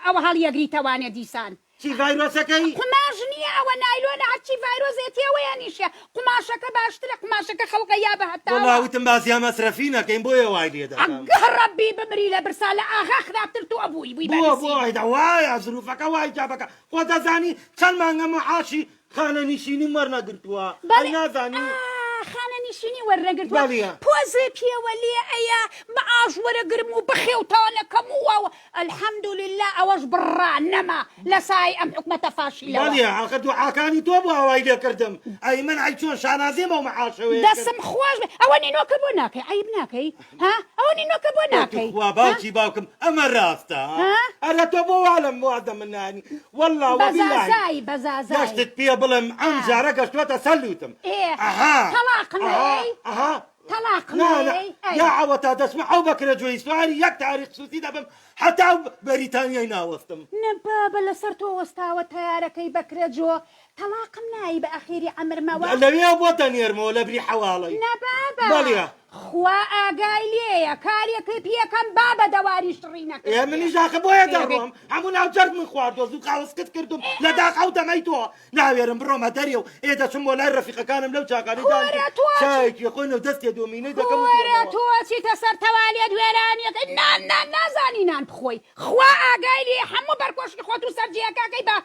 ئەوە هەڵیەگریتەوانێ دیسان. چی ڤایرۆسەکەی؟ قوماش نیە ئەوە نایلۆنە هەرچی ڤایرۆس ئێتێوەیانیشە قوماشەکە باشترە قوماشەکە خەڵکە یا بە وەڵا هەتاوە. وتم با زیا مەسرەفی نەکەین بۆیە وای لێ دەکەم. ئەگە ڕەبی بمری لە برسا لە ئاغا خراپتر تۆ ئەبووی بووی بە بۆ بۆ نسیب. ئەیدا وایە زروفەکە وای جابەکە خۆ دەزانی چەند مانگە معاشی خانەنیشینیم وەرنەگرتووە ئەی بەڵێ نازانی؟ ئا خانەنیشینی وەرنەگرتووە بەڵێ. پۆزێ پێوە لێ ئەیا معاش وەرەگرم و بەخێوتانەکەم و واوە الحمدللە ئەوەش بڕا نەما لە سایەی ئەم حکومەتە فاشیلەوە. بەڵێ ئاخر دوعاکانی تۆ بوو ئاوای لێ کردم ئەی من ئەی چۆن شانازیم بەو معاشەوەیە کرد. دەسم خۆش بێ ئەوە نینۆکە بۆ ناکەی عەیب ناکەی ها ئەوە نینۆکە بۆ ناکەی توخوا ها باوکی باوکم ئەمە ڕاستە ها ئەرە تۆ بۆ وا لەم وازە من نانی واللە بە وبیلاهی زازای بە زازای یەشتت پێ بڵێم ئەم ها جارە گەشتوەتە سەر لوتم ئێ ئەها تەڵاقم ئەها ئەی ئەها تەڵاقم نا نا ئەی ئەی یا ئەوەتا دەچمە ئەو بەکرە جۆی سواری یەک تاریخ سوسی دەبم هەتا ئەو بەریتانیای ناوەستم. نە بابە لەسەر تۆ وەستاوە تەیارەکەی بەکرەجۆ تەڵاقم نایی بە ئەخیری عەمرمەوە. لەوێ بۆت دەنێرمەوە لەبری حەواڵەی. نە بابە بەڵێ. خوا ئاگای لێیە کارێکت پێکەم بابە دەواری شڕی ئێ نەکردبێ. منیش ئاخە بۆیە فێربێ. دەڕۆم هەموو ناو جەرگمم خواردوە زوو قاوسکت کردوم لە داخ ئەو دەمەی تۆ ناوێرم بڕۆمە دەرێ و ئێ دەچم بۆ لای ڕەفیقەکانم لەو چاکانەی کورە دانیشتم تۆ چ چایەکی خۆین و دەستێ دۆمینەی دەکەم و کورە دێمەوە. تۆ چیتە سەر تەوالێت وێرانیەکەی نان نان نازانی نان بخۆی خوا ئاگای لێیە هەموو بەرکۆشکی خۆت و سەر جێگاکەی بە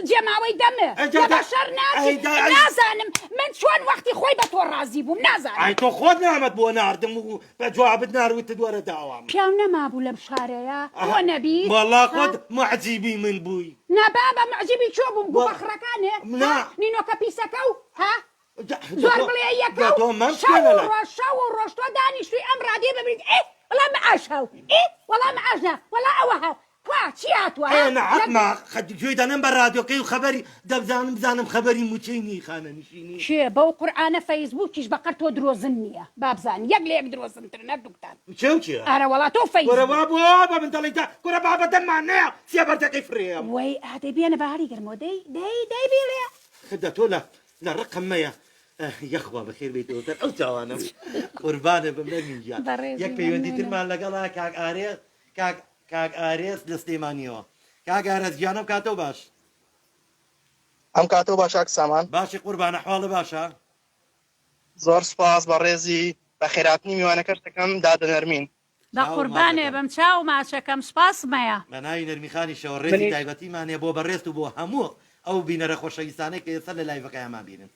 جێماوەی دەمێ ئەی جا لە دە بەشەر ناچی ئەی دە ئەی نازانم من چۆن وەختی خۆی بە تۆ ڕازی بووم نازانم. ئەی تۆ خۆت نامەت بۆ ناردم و بە جوابت نارد وتت وەرە داوام. پیاو نەمابوو لەم شارەیا تۆ نەبی وەڵا ها؟ خۆت موعجیبی من بووی. نا بابە موعجیبی کوێ بووم گوو بە خڕەکانێ ها نا. نینۆکە پیسەکە و ها جا زۆر تۆ بڵێ جا یەکە و تۆ مەم شەو شکێنە و لای. ڕۆژ شەو و ڕۆژ تۆ دانیشتووی ئەم ڕادیۆ ببینیت ئێ وەڵا معاش هاو ئێ وەڵا معاش نا وەڵا ئەوە هاو کوا چی هاتووە ئێ ها نە لە عەقمە خە گوێی دەنێم بە ڕادیۆکەی و خەبەری دەبزانم بزانم خەبەری موچەی نی خانەنشینی. کێ بەو قورعانە فەیسبووکیش بەقەر تۆ درۆزن نییە بابزانم یەک لە یەک درۆزنترن هەردووکتان. کێ و کێ؟ ئەرە وەڵا تۆ کورە فەیسبووک. وا بۆ بە من دەڵێی تا کورە بابە دەممان نەیە سێ بەردەکەی فڕێیەم. وەی ئا دەی بێنە با هەڵیگرمەوە دەی دەی دەی بیڵێ. دە تۆ لە لە ڕقم مەیە یەخوا بەخێر بێیتەوە سەر ئەو چاوانەم قوربانت بم نەرمین گیان بەڕێزی یەک پەیوەندی مەمنونم. ترمان لەگەڵا کاک ئارێ. کاک کاک ئارێز لە سلێمانیەوە. کاک ئارێز گیان ئەم کاتەو باش. ئەم کاتەو باش کاک سامان. باشی قوربان ئەحواڵت باشە؟ زۆر سوپاس بەڕێزی بەخێراتنی میوانەکەش دەکەم دادە نەرمین. بە قوربانێ بم چاو ماچەکەم سوپاس مەیە. بە ناوی نەرمی خانیشەوە ڕێزی تایبەتیمان هەیە بۆ بەڕێزت و بۆ هەموو ئەو بینەرە خۆشەویستانەی کە ئێستا لە لایڤەکەیامان بینن.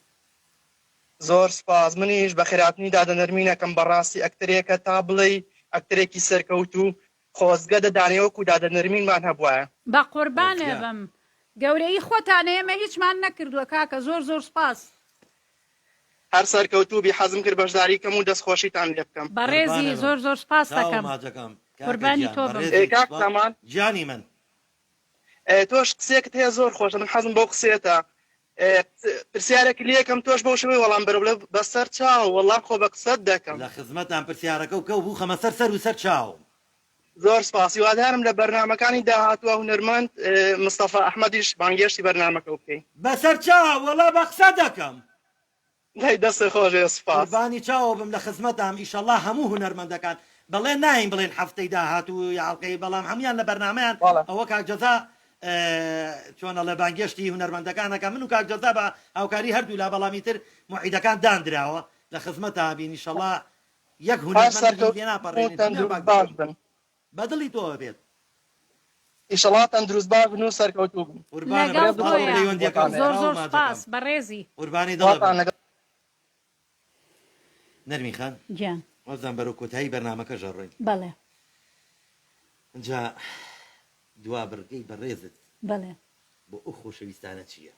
زۆر سوپاس منیش بەخێراتنی دادە نەرمین ئەکەم بەڕاستی ئەکتەرێکە تا بڵێی ئەکتەرێکی سەرکەوتوو خۆزگە دە دانەی وەکو دادە نەرمینمان هەبوایە. بەقوربانێ بم گەورەیی خۆتانە ئێمە هیچمان نەکردوە کاکە زۆر زۆر سوپاس. هەر سەرکەوتوو بی حەزم کرد بەشداری کەم و دەست خۆشیتان لێ بکەم. بەڕێزی زۆر زۆر سوپاست دەکەم قوربانی تۆ بم. ئێ کاک سامان. گیانی من. ئێ تۆش قسەیەکت هەیە زۆر خۆشە من حەزم بەو قسەیەتە ئێ پرسیارێک لێکەم تۆش بەو شێوەی وەڵام بەرە بڵێ بەسەر چاو وەڵا خۆ بە قسەت دەکەم. لە خزمەتام پرسیارەکەو کەو بووخەمە سەر سەر و سەر چاوم. زۆر سپاس هیوادارم لە بەرنامەکانی داهاتووە هونەرمەند مستەفا ئەحمەدیش بانگێشتی بەرنامەکەو بکەی. بەسەر چاو وەڵا بە قسە دەکەم. دەی دەستت خۆش بێ سوپاس. قوربانی چاوە بم لە خزمەتام ئیشەڵا هەموو هونەرمەندەکان بەڵێن ناین بڵێن هەفتەی داهاتوو یا ئەڵقەی بەڵام هەموویان لە بەرنامەیان ئەوە کاک جەزا چۆن ئەڵێ بانگێشتی هونەرمەندەکان ئەکا من و کاک جەزا بە هاوکاری هەردوولا بەڵام ئیتر موعیدەکان داندراوە لە خزمەتا بین ئیشەڵا یەک هەر هونەرمەند سەرکەوتوو لێ و ناپەڕێنێ دنیا تەندروست باک باش بن. بە دڵی تۆوە بێت. ئیشەڵا تەندروست باش بن و سەرکەوتوو بن. قوربانم لەگەڵ سڵاو بۆ تۆیا پەیوەندیەکەت زۆر چاو زۆر ماچەکەم سوپاس بەڕێزی. قوربانی دڵە خواتان بم. لەگەڵ. نەرمین خان گیان. وابزانم بەرەو کۆتایی بەرنامەکەش ئەڕۆین. بەڵێ. ئینجا دوا بڕگەی بەڕێزت بەڵێ. بۆ ئەو خۆشەویستانە چییە؟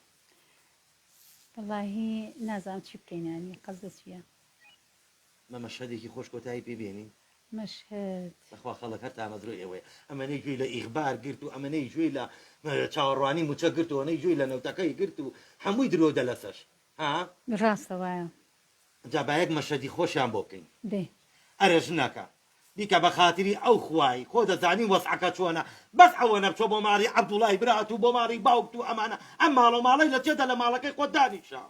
وەڵاهی نازانم چی بکەین یانی قەسدت چییە؟ بە مەشهەدێکی خۆش کۆتایی پێ بێنین؟ مەشهەد. بەخوا خەڵک هەر تامەزرۆی ئێوەیە ئەمەنەی گوێی لە ئیخبار گرت و ئەمەنەی گوێی لە چاوەڕوانی موچە گرت و ئەنەی گوێی لە نەوتەکەی گرت و هەمووی درۆ و دەلەسەش ها؟ ڕاستە وایە. جا با یەک مەشهەدی خۆشیان بۆ بکەین. دەی. ئەرێ ژنەکە بیکە بە خاتری ئەو خوای خۆ دەزانی وەزعەکە چۆنە بەس ئەوەنە بچۆ بۆ ماڵی عەبدوڵای برات و بۆ ماڵی باوکت و ئەمانە ئەم ماڵەو ماڵەی لە چێتە لە ماڵەکەی خۆت دانیشە.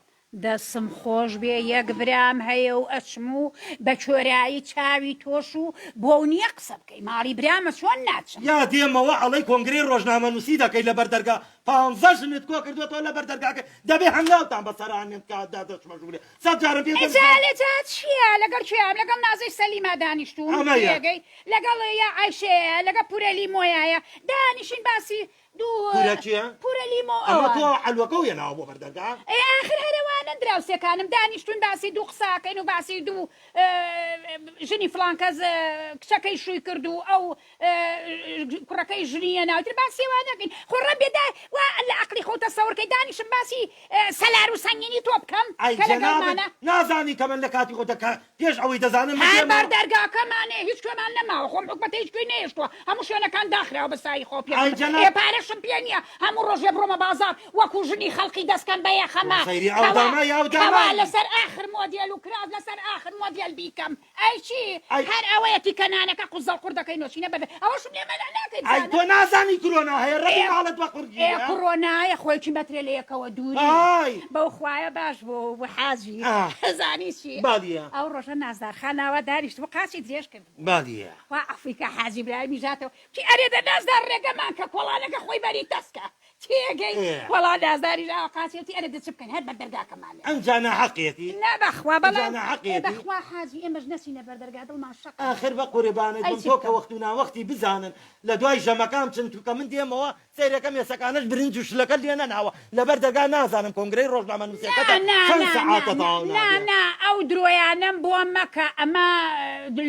دەسم خۆش بێ یەک برام هەیە و ئەچم و بە کۆرایی چاوی تۆش و بۆو نیە قسە بکەی ماڵی برامە چۆن ناچم. یا دێمەوە ئەڵێی کۆنگرەی ڕۆژنامەنووسی دەکەی لەبەر دەرگا پانزە ژنت کۆ کردووەتەوە لەبەر دەرگاکەی دەبێ هەنگاوتان بەسەرا نێم کە دەچمە ژوورێ سەد جارم پێ ئەی جا لە جا چیە لەگەڵ کێیام لەگەڵ نازەی سەلیما دانیشتووم ئەمە یەک. تێگەی لەگەڵ یا عایشەیە لەگەڵ پورە لیمۆیایە دانیشین باسی دوو پورە کێ؟ پورە لیمۆ ئەمە ئەوان. تۆ عەلوەکەو هێناوە بۆ بەر دەرگا؟ ئەی ئاخر هەر ئەوانەن دراوسێکانم دانیشتوین باسی دوو قسە ئەکەین و باسی دوو ژنی فڵان کەس کچەکەی شووی کرد و ئەو کوڕەکەی ژنی هێنا و ئیتر باسی ئەوانە ئەکەین خۆ ڕەبێ دا وا لە ئەقڵی خۆو تەسەور کەی دانیشم باسی سەلار و سەنگینی تۆ بکەم ئەی کە جەنابت لەگەڵمانە نازانی کە من لە کاتی خۆتە کە پێش ئەوەی دەزانم من هەر دێمەوە. بەر دەرگاکەمانێ هیچ کوێمان نەماوە خۆم حکومەتە هیچ کوێی نەهێشتووە هەموو شوێنەکان داخراوە بە سایی خۆ پێ ئەی جەناب ئێ پارەشم پێ نییە هەموو ڕۆژێ بڕۆمە بازاڕ وەکوو ژنی خەڵقی دەستکەم بە یەخەمە تۆ سەیری ئەو کەوا دامای ئەو کەوا دامای. لەسەر ئاخر مۆدێل و کراس لەسەر ئاخر مۆدێل بیکەم ئەی چی ئەی هەر ئەوەیەتی کە نانەکە قوزەڵقوڕ دەکەین و چینە بەبێ ئەوەشم لێ مەلا ناکەی ئەی بزانە تۆ نازانی کرۆنا هەیە ڕەبی ئێ ماڵت بە ئێ قوڕگیرە کڕۆنایە خۆی مەترێ لە یەکەوە دووری ئای بەو خوایە باش بوو و حاجی ئاه زانی چی بالیە ئەو ڕۆژە نازدار خان ئاوا دانیشتبوو قاچی درێژ کردبوو بالیە خوا عەفوی کا حاجی برایمیش هاتەوە وتی ئەرێ دە نازدار ڕێگەمان کە کۆڵانەکە خۆی بەری تەسکە تێگەی ئێ وەڵا نازداریش ئاوا قاچی وتی ئەرێ دە چ بکەین هەر بەر دەرگاکەمان ئەنجا ناحەقیەتی نا بەخوا ئەنجا بەڵام ئێ ناحەقیەتی بەخوا حاجی ئێمەش نەچینە بەر دەرگا دڵمان شەق ئەبێ ئاخر بە قوربانت ئەی بم چی تۆ کە بکەم وەخت و ناوەختی بزانن لە دوای ژەمەکان بچن چونکە من دێمەوە سەیرەکەم ئێسەکانەش برنج و شلەکەت لێ نەناوە لەبەر دەرگا نازانم کۆنگرەی نا ڕۆژنامەنووسەکەتە نا چەند نا نا سەعاتە نا تەواو نا نابێ. نا ئەو درۆیانەم بۆ مەکە ئەمە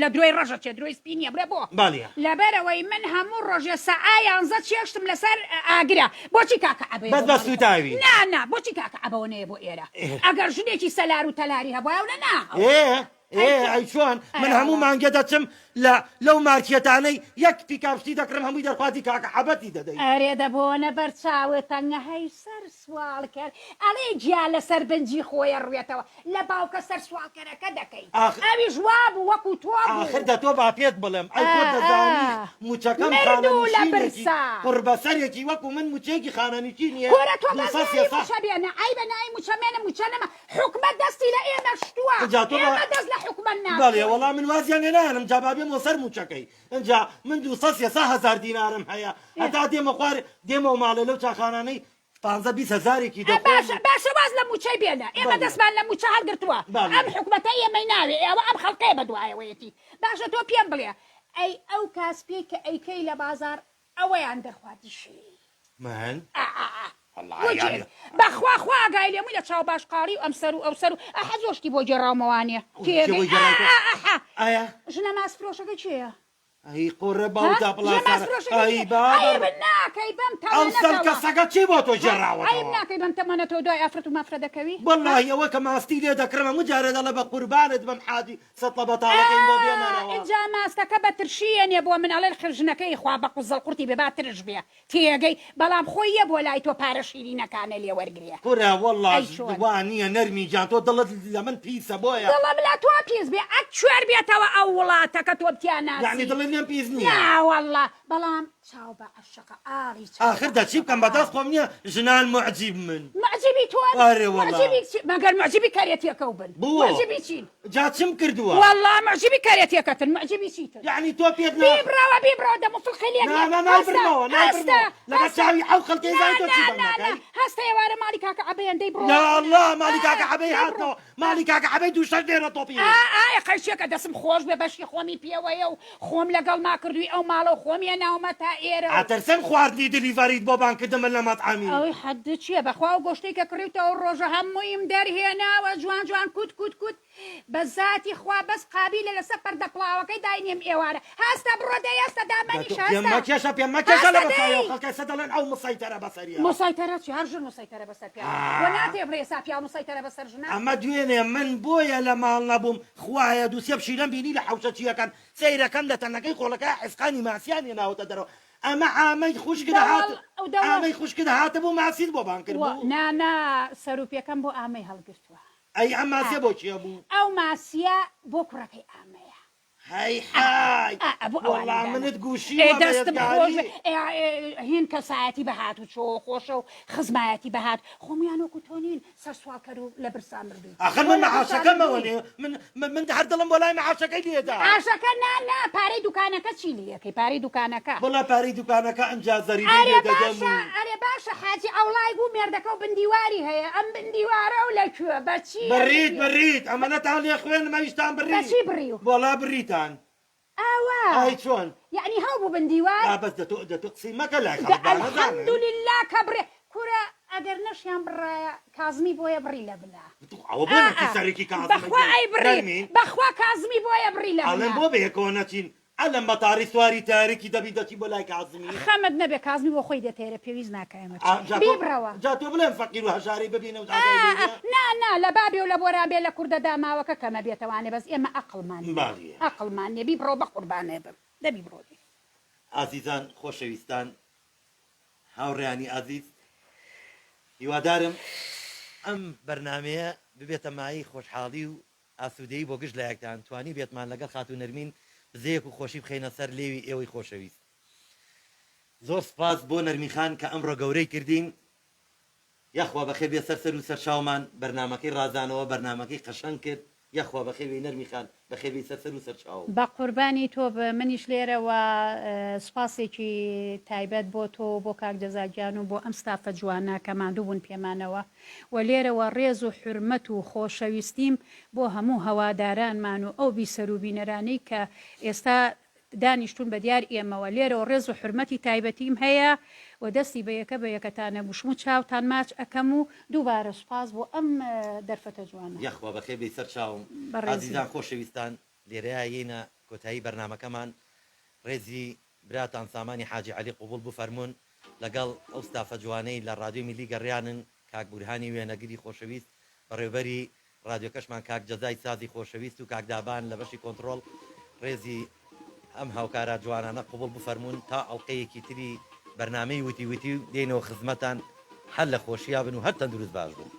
لە درۆی ڕەش ئەچێ درۆی سپی نییە بڵێ بۆ بالیە. لەبەرئەوەی من هەموو ڕۆژێ سەعا یانزە چێشتم لەسەر ئاگرە بۆچی کاکە عەبەیە بەس بۆ بە ماڵی خۆم سووتاوی. نا نا بۆچی کاکە عەبەوە نەیە بۆ ئێرە ئەگەر ژنێکی سەلار و تەلاری هەبوایە ئەونە ناهەوە ئێ ئەی ئێ چۆن ئەی چۆن من ئەرێ هەموو وەڵا. مانگێ دەچم لە لەو مارکێتانەی یەک پیکاپشتی دەکڕم هەمووی دەرخواردی کاکە عەبەتی دەدەی. ئەرێ دە بۆنە بەر چاوت تەنگە هەی سەر سواڵکەر ئەڵێی گیا لەسەر بنجی خۆیە ڕوێتەوە لە باوکە سەر سواڵکەرەکە دەکەی ئاخ ئەویش وابوو وەکو تۆ ئاخر بوو. دە تۆ با پێت بڵێم ئەی ئا خۆت دەزانی ئا موچەکەم مردوو لە خانەنشینێکی برسا. قوڕبەسەرێکی وەکو من موچەیەکی خانەنشینیە کورە تۆ بەس 200 ناوی 300 موچە بێنە عەیبە ناوی موچە مێنە موچە نەما حکومەت دەستی لە ئێمە شتووە ئینجا تۆ بە ئێمە دەست لە حکومەت. بەننا بەڵێ وەڵا من وازیان لێ ناهێنم جا با بێمەوە سەر مووچەکەی ئینجا من 200 300 هەزار دینارم هەیە هەتا دێمە خوار دێمەوە ماڵێ لەو چاخانانەی پانزە 20 هەزارێکی ئە دەخۆم باشە باشە واز لە مووچەی بێنە ئێمە بەڵێ. دەستمان لە مووچە هەڵگرتووە بەڵێ. ئەم حکومەتە ئێمەی ناوێ ئەوە ئەم خەڵکەیە بە دوایەوەیەتی باشە تۆ پێم بڵێ ئەی ئەو کاسپیەی کە ئەیکەی لە بازاڕ ئەوەیان دەرخواردی شیرین. من؟ ئا ئا ئا. وەڵا بۆ یانی. گێل. بەخوا خوا ئاگای لێم و لە چاو باش قاڵی و ئەم سەر و ئەو سەر و ئەحە زۆر شتی بۆ گێڕاومەوانێ. ئەو کێ تێگەی بۆی ئا گێڕایتەوە؟ ئا ئەحە. ئایا؟ ژنە ماست فرۆشەکە کێیە؟ ئەی قوڕە ها؟ بەو ژنە دەپڵاسانە. ماست فرۆشەکە ئەی کێیە؟ بابە عەیب ناکەی بەم ئەو تەمەنەتەوە. سەلکە سەگە چی بۆ تۆ ها؟ عەیب گێڕاوەتەوە؟ ناکەی بەم تەمەنەتەوە دوای ئافرەت و مافرە دەکەوی؟ ها؟ وەڵاهی ئەوە کە ماستی لێ دەکڕم هەموو جارێ دەڵێ بە قوربانت بم حاجی سەتڵە بەتاڵەکەیم بۆ ئا بێنەرەوە. ئینجا ماستەکە بە ترشی یەنێ بۆ من ئەڵێ ژنەکەی خوا بە قوزەڵ قورتی بێ با ترش بێ تێگەی بەڵام خۆی یە بۆ لای تۆ پارە شیرینەکانە لێ وەرگرێ کورە وەڵا ئەی چۆن. وا نیە نەرمی گیان تۆ دڵت لە من پیسە بۆیە. دڵم لە تۆ پیس بێ ئەک کوێر بێتەوە ئەو وڵاتە کە تۆ بتیا ناسی. یەعنی دڵت لێم پیس نیە. نا وەڵا بەڵام چاو بە عەشقە ئاڵی چاو ئاخر بە دە چی عەشقە بکەم بە دەست ئاڵ. خۆم نیە ژنان موعجیب من. موعجیبی تۆن؟ ئەرێ وەڵا. موعجیبی چی مەگەر موعجیبی کەرێتیەکەو بن بۆ؟ موعجیبی چین؟ جا چم کردووە؟ وەڵا موعجیبی کەرێتیەکەتن موعجیبی چیتن؟ یەعنی تۆ پێت نا. بیبڕەوە بیبڕەوە دەم و فڵقی لێ نا نیە نا هەستە نایبڕمەوە هەستە نایبڕمەوە لەبەر هەستە چاوی ئەو خەڵکەی نا زانی تۆ چی نا بەم نا نا ناکەی؟ هەستە ئێوارە ماڵی کاکە عەبەیەن دەی بڕۆ یا اللە ماڵی ئا کاکە عەبەی دەی بڕۆ هاتنەوە ماڵی کاکە عەبەی دووشەش لێرە تۆپیون. ئا ئا قەیچێکە دەسم خۆش بێ بەشی خۆمی پێوەیە و خۆم لەگەڵ ما کردووی ئەو ماڵە و خۆم هێناومە تا ئێرە و. ئەترسم خواردنی دلیڤەریت بۆ بانگ کردم من لە مەتعەمی. ئەی حەدت چیە بەخوا ئەو گۆشتەی کە کڕیوتە ئەو ڕۆژە هەموویم دەرهێناوە جوان جوان کوت کوت کوت بە زاتی خوا بەس قابیلە لەسەر پەردە پڵاوەکەی داینێم ئێوارە هەستە بڕۆ دەی هەستە دە تۆ دامەنیشە پێم هەستە مەکێشە پێم مەکێشە هەستە لەبەر چاوی دەی ئەو خەڵکە ئێستا دەڵێن ئەو مسەیتەرە بەسەریە. مسەیتەرە چی هەر ژن مسەیتەرە بەسەر پیاوە وە ناتەوێ بڵێ ئێستا پیاو مسەیتەرە بەسەر ژنە. ئەمە دوێنێ من بۆیە لە ماڵ نەبووم خوایە دوو سێ پشیلەم بینی لە حەوشە چیەکان سەیرەکەم لە تەنەکەی خۆڵەکە عیسقانی ماسیان هێناوەتە دەرەوە ئەمە عامەی خوشکت هات دەوەڵ دەوەڵ عامەی خوشکت هاتبوو ماسیت بۆ بانگ وە کردبوو؟ نا نا سەروپێکەم بۆ ئامەی هەڵگرتووە. ئەی ئەم ئا ماسیە بۆ کێ بوو؟ ئەو ماسیە بۆ کوڕەکەی ئامەیە. هەی ئا حای ئا ئا بۆ وەڵا ئەوانم دانا. منت ئێ گوشیوە بە دەستم خۆش یەدگاری. بێ ئێ ئێ هین کەسایەتی بە هات و چۆ خۆشە و خزمایەتی بە هات خۆمیان وەکو تۆ نین سەر سواڵکەر و لە برسا مردووی ئاخر تۆ من لە برسا مەعاشەکەمەوە مردووی. نێ من من من هەر دڵم بۆ لای مەعاشەکەی لێدا. مەعاشەکە نا نا پارەی دوکانەکە چی لێ ئەکەی پارەی دوکانەکە. وەڵا پارەی دوکانەکە ئەمجا زەریبەی ئەرێ لێ دەدەم باشە و. ئەرێ باشە حاجی عەوڵای گوو مێردەکەو بن دیواری هەیە ئەم بن دیوارەو لە کوێ بە چی ئەم بن بڕیت دیوارە. بڕیت ئەمەنەتان لێ خوێنم ئەویشتان بە بڕی چی بڕیو؟ وەڵا بڕیتان. ئاوا ئای چۆن؟ یەعنی هەڵبوو بن دیوار؟ ئا بەس دە تۆ دە تۆ قسەی مەکە لای دە خەڵک با نەزانن. الحمدللە کە بڕێ کورە ئەگەر نەشیان بڕایە کازمی بۆیە بڕی لە بنا. ئەوە بۆ ئا نەچی ئا سەرێکی کازمە بەخوا گیان ئەی بڕی نەرمین. بەخوا کازمی بۆیە بڕی لە ئەڵێم بنا. بۆ بەیەکەوە نەچین ئەلەم بەتاری سواری تارێکی دەبی دەچی بۆ لای کازمی. خەمت نەبێ کازمی بۆ خۆی دێتە ئێرە پێویست ناکا ئێمە ئا بچین جا تۆ بیبڕەوە. جا تۆ بڵێم فەقیر و هەژارەی ببینە و ئا ئاگای لێ ئا بێ. نا نا لە بابێ و لە بۆران بێ لە کوردە داماوەکە کەمە بێتەوانێ بەس ئێمە ئەقڵمان نیە باڵیە. ئەقڵمان نیە بیبڕەوە بەقوربانێ بم دە بیبڕۆ دەی. ئازیزان خۆشەویستان هاوڕێیانی ئازیز هیوادارم ئەم بەرنامەیە ببێتە مایەی خۆشحاڵی و ئاسوودەیی بۆ گشت لایەکتان، توانیبێتمان لەگەڵ خاتوو نەرمین بزەیەک و خۆشی بخەینە سەر لێوی ئێوەی خۆشەویست. زۆر سوپاس بۆ نەرمین خان کە ئەمڕۆ گەورەی کردین. یاخوا بەخێر بێ سەر سەر و سەر چاومان بەرنامەکەی ڕازانەوە بەرنامەکەی قەشەنگ کرد یاخوا بەخێر بێی نەرمی خان بەخێر بێی سەر سەر و سەر چاوم. بەقوربانی تۆ بم منیش لێرەوە سوپاسێکی تایبەت بۆ تۆ و بۆ کاک جەزا گیان و بۆ ئەم ستافە جوانە کە ماندوو بوون پێمانەوە و لێرەوە ڕێز و حورمەت و خۆشەویستیم بۆ هەموو هەوادارانمان و ئەو بیسەر و بینەرانەی کە ئێستا دانیشتوون بە دیار ئێمەوە لێرەوە ڕێز و حورمەتی تایبەتیم هەیە و دەستی بە یەکە بە یەکەتان ئەگوشم و چاوتان ماچ ئەکەم و دووبارە سوپاس بۆ ئەم دەرفەتە جوانە. یاخوا بەخێر بێی سەر چاوم. بەڕێزی. ئازیزان خۆشەویستان لێرەیا یەینە کۆتایی بەرنامەکەمان ڕێزی براتان سامانی حاجی عەلی قبوڵ بفەرموون لەگەڵ ئەو ستافە جوانەی لە ڕادیۆی میللی گەڕیانن کاک بورهانی وێنەگری خۆشەویست بەڕێوبەری ڕادیۆکەشمان کاک جەزای سازی خۆشەویست و کاک دابان لە بەشی کۆنتڕۆڵ ڕێزی ئەم هاوکارە جوانانە قبوڵ بفەرموون تا ئەڵقەیەکی تری بەرنامەی وتی وتی و دێینەوە خزمەتان هەر لە خۆشیا بن و هەر تەندروست باش بن.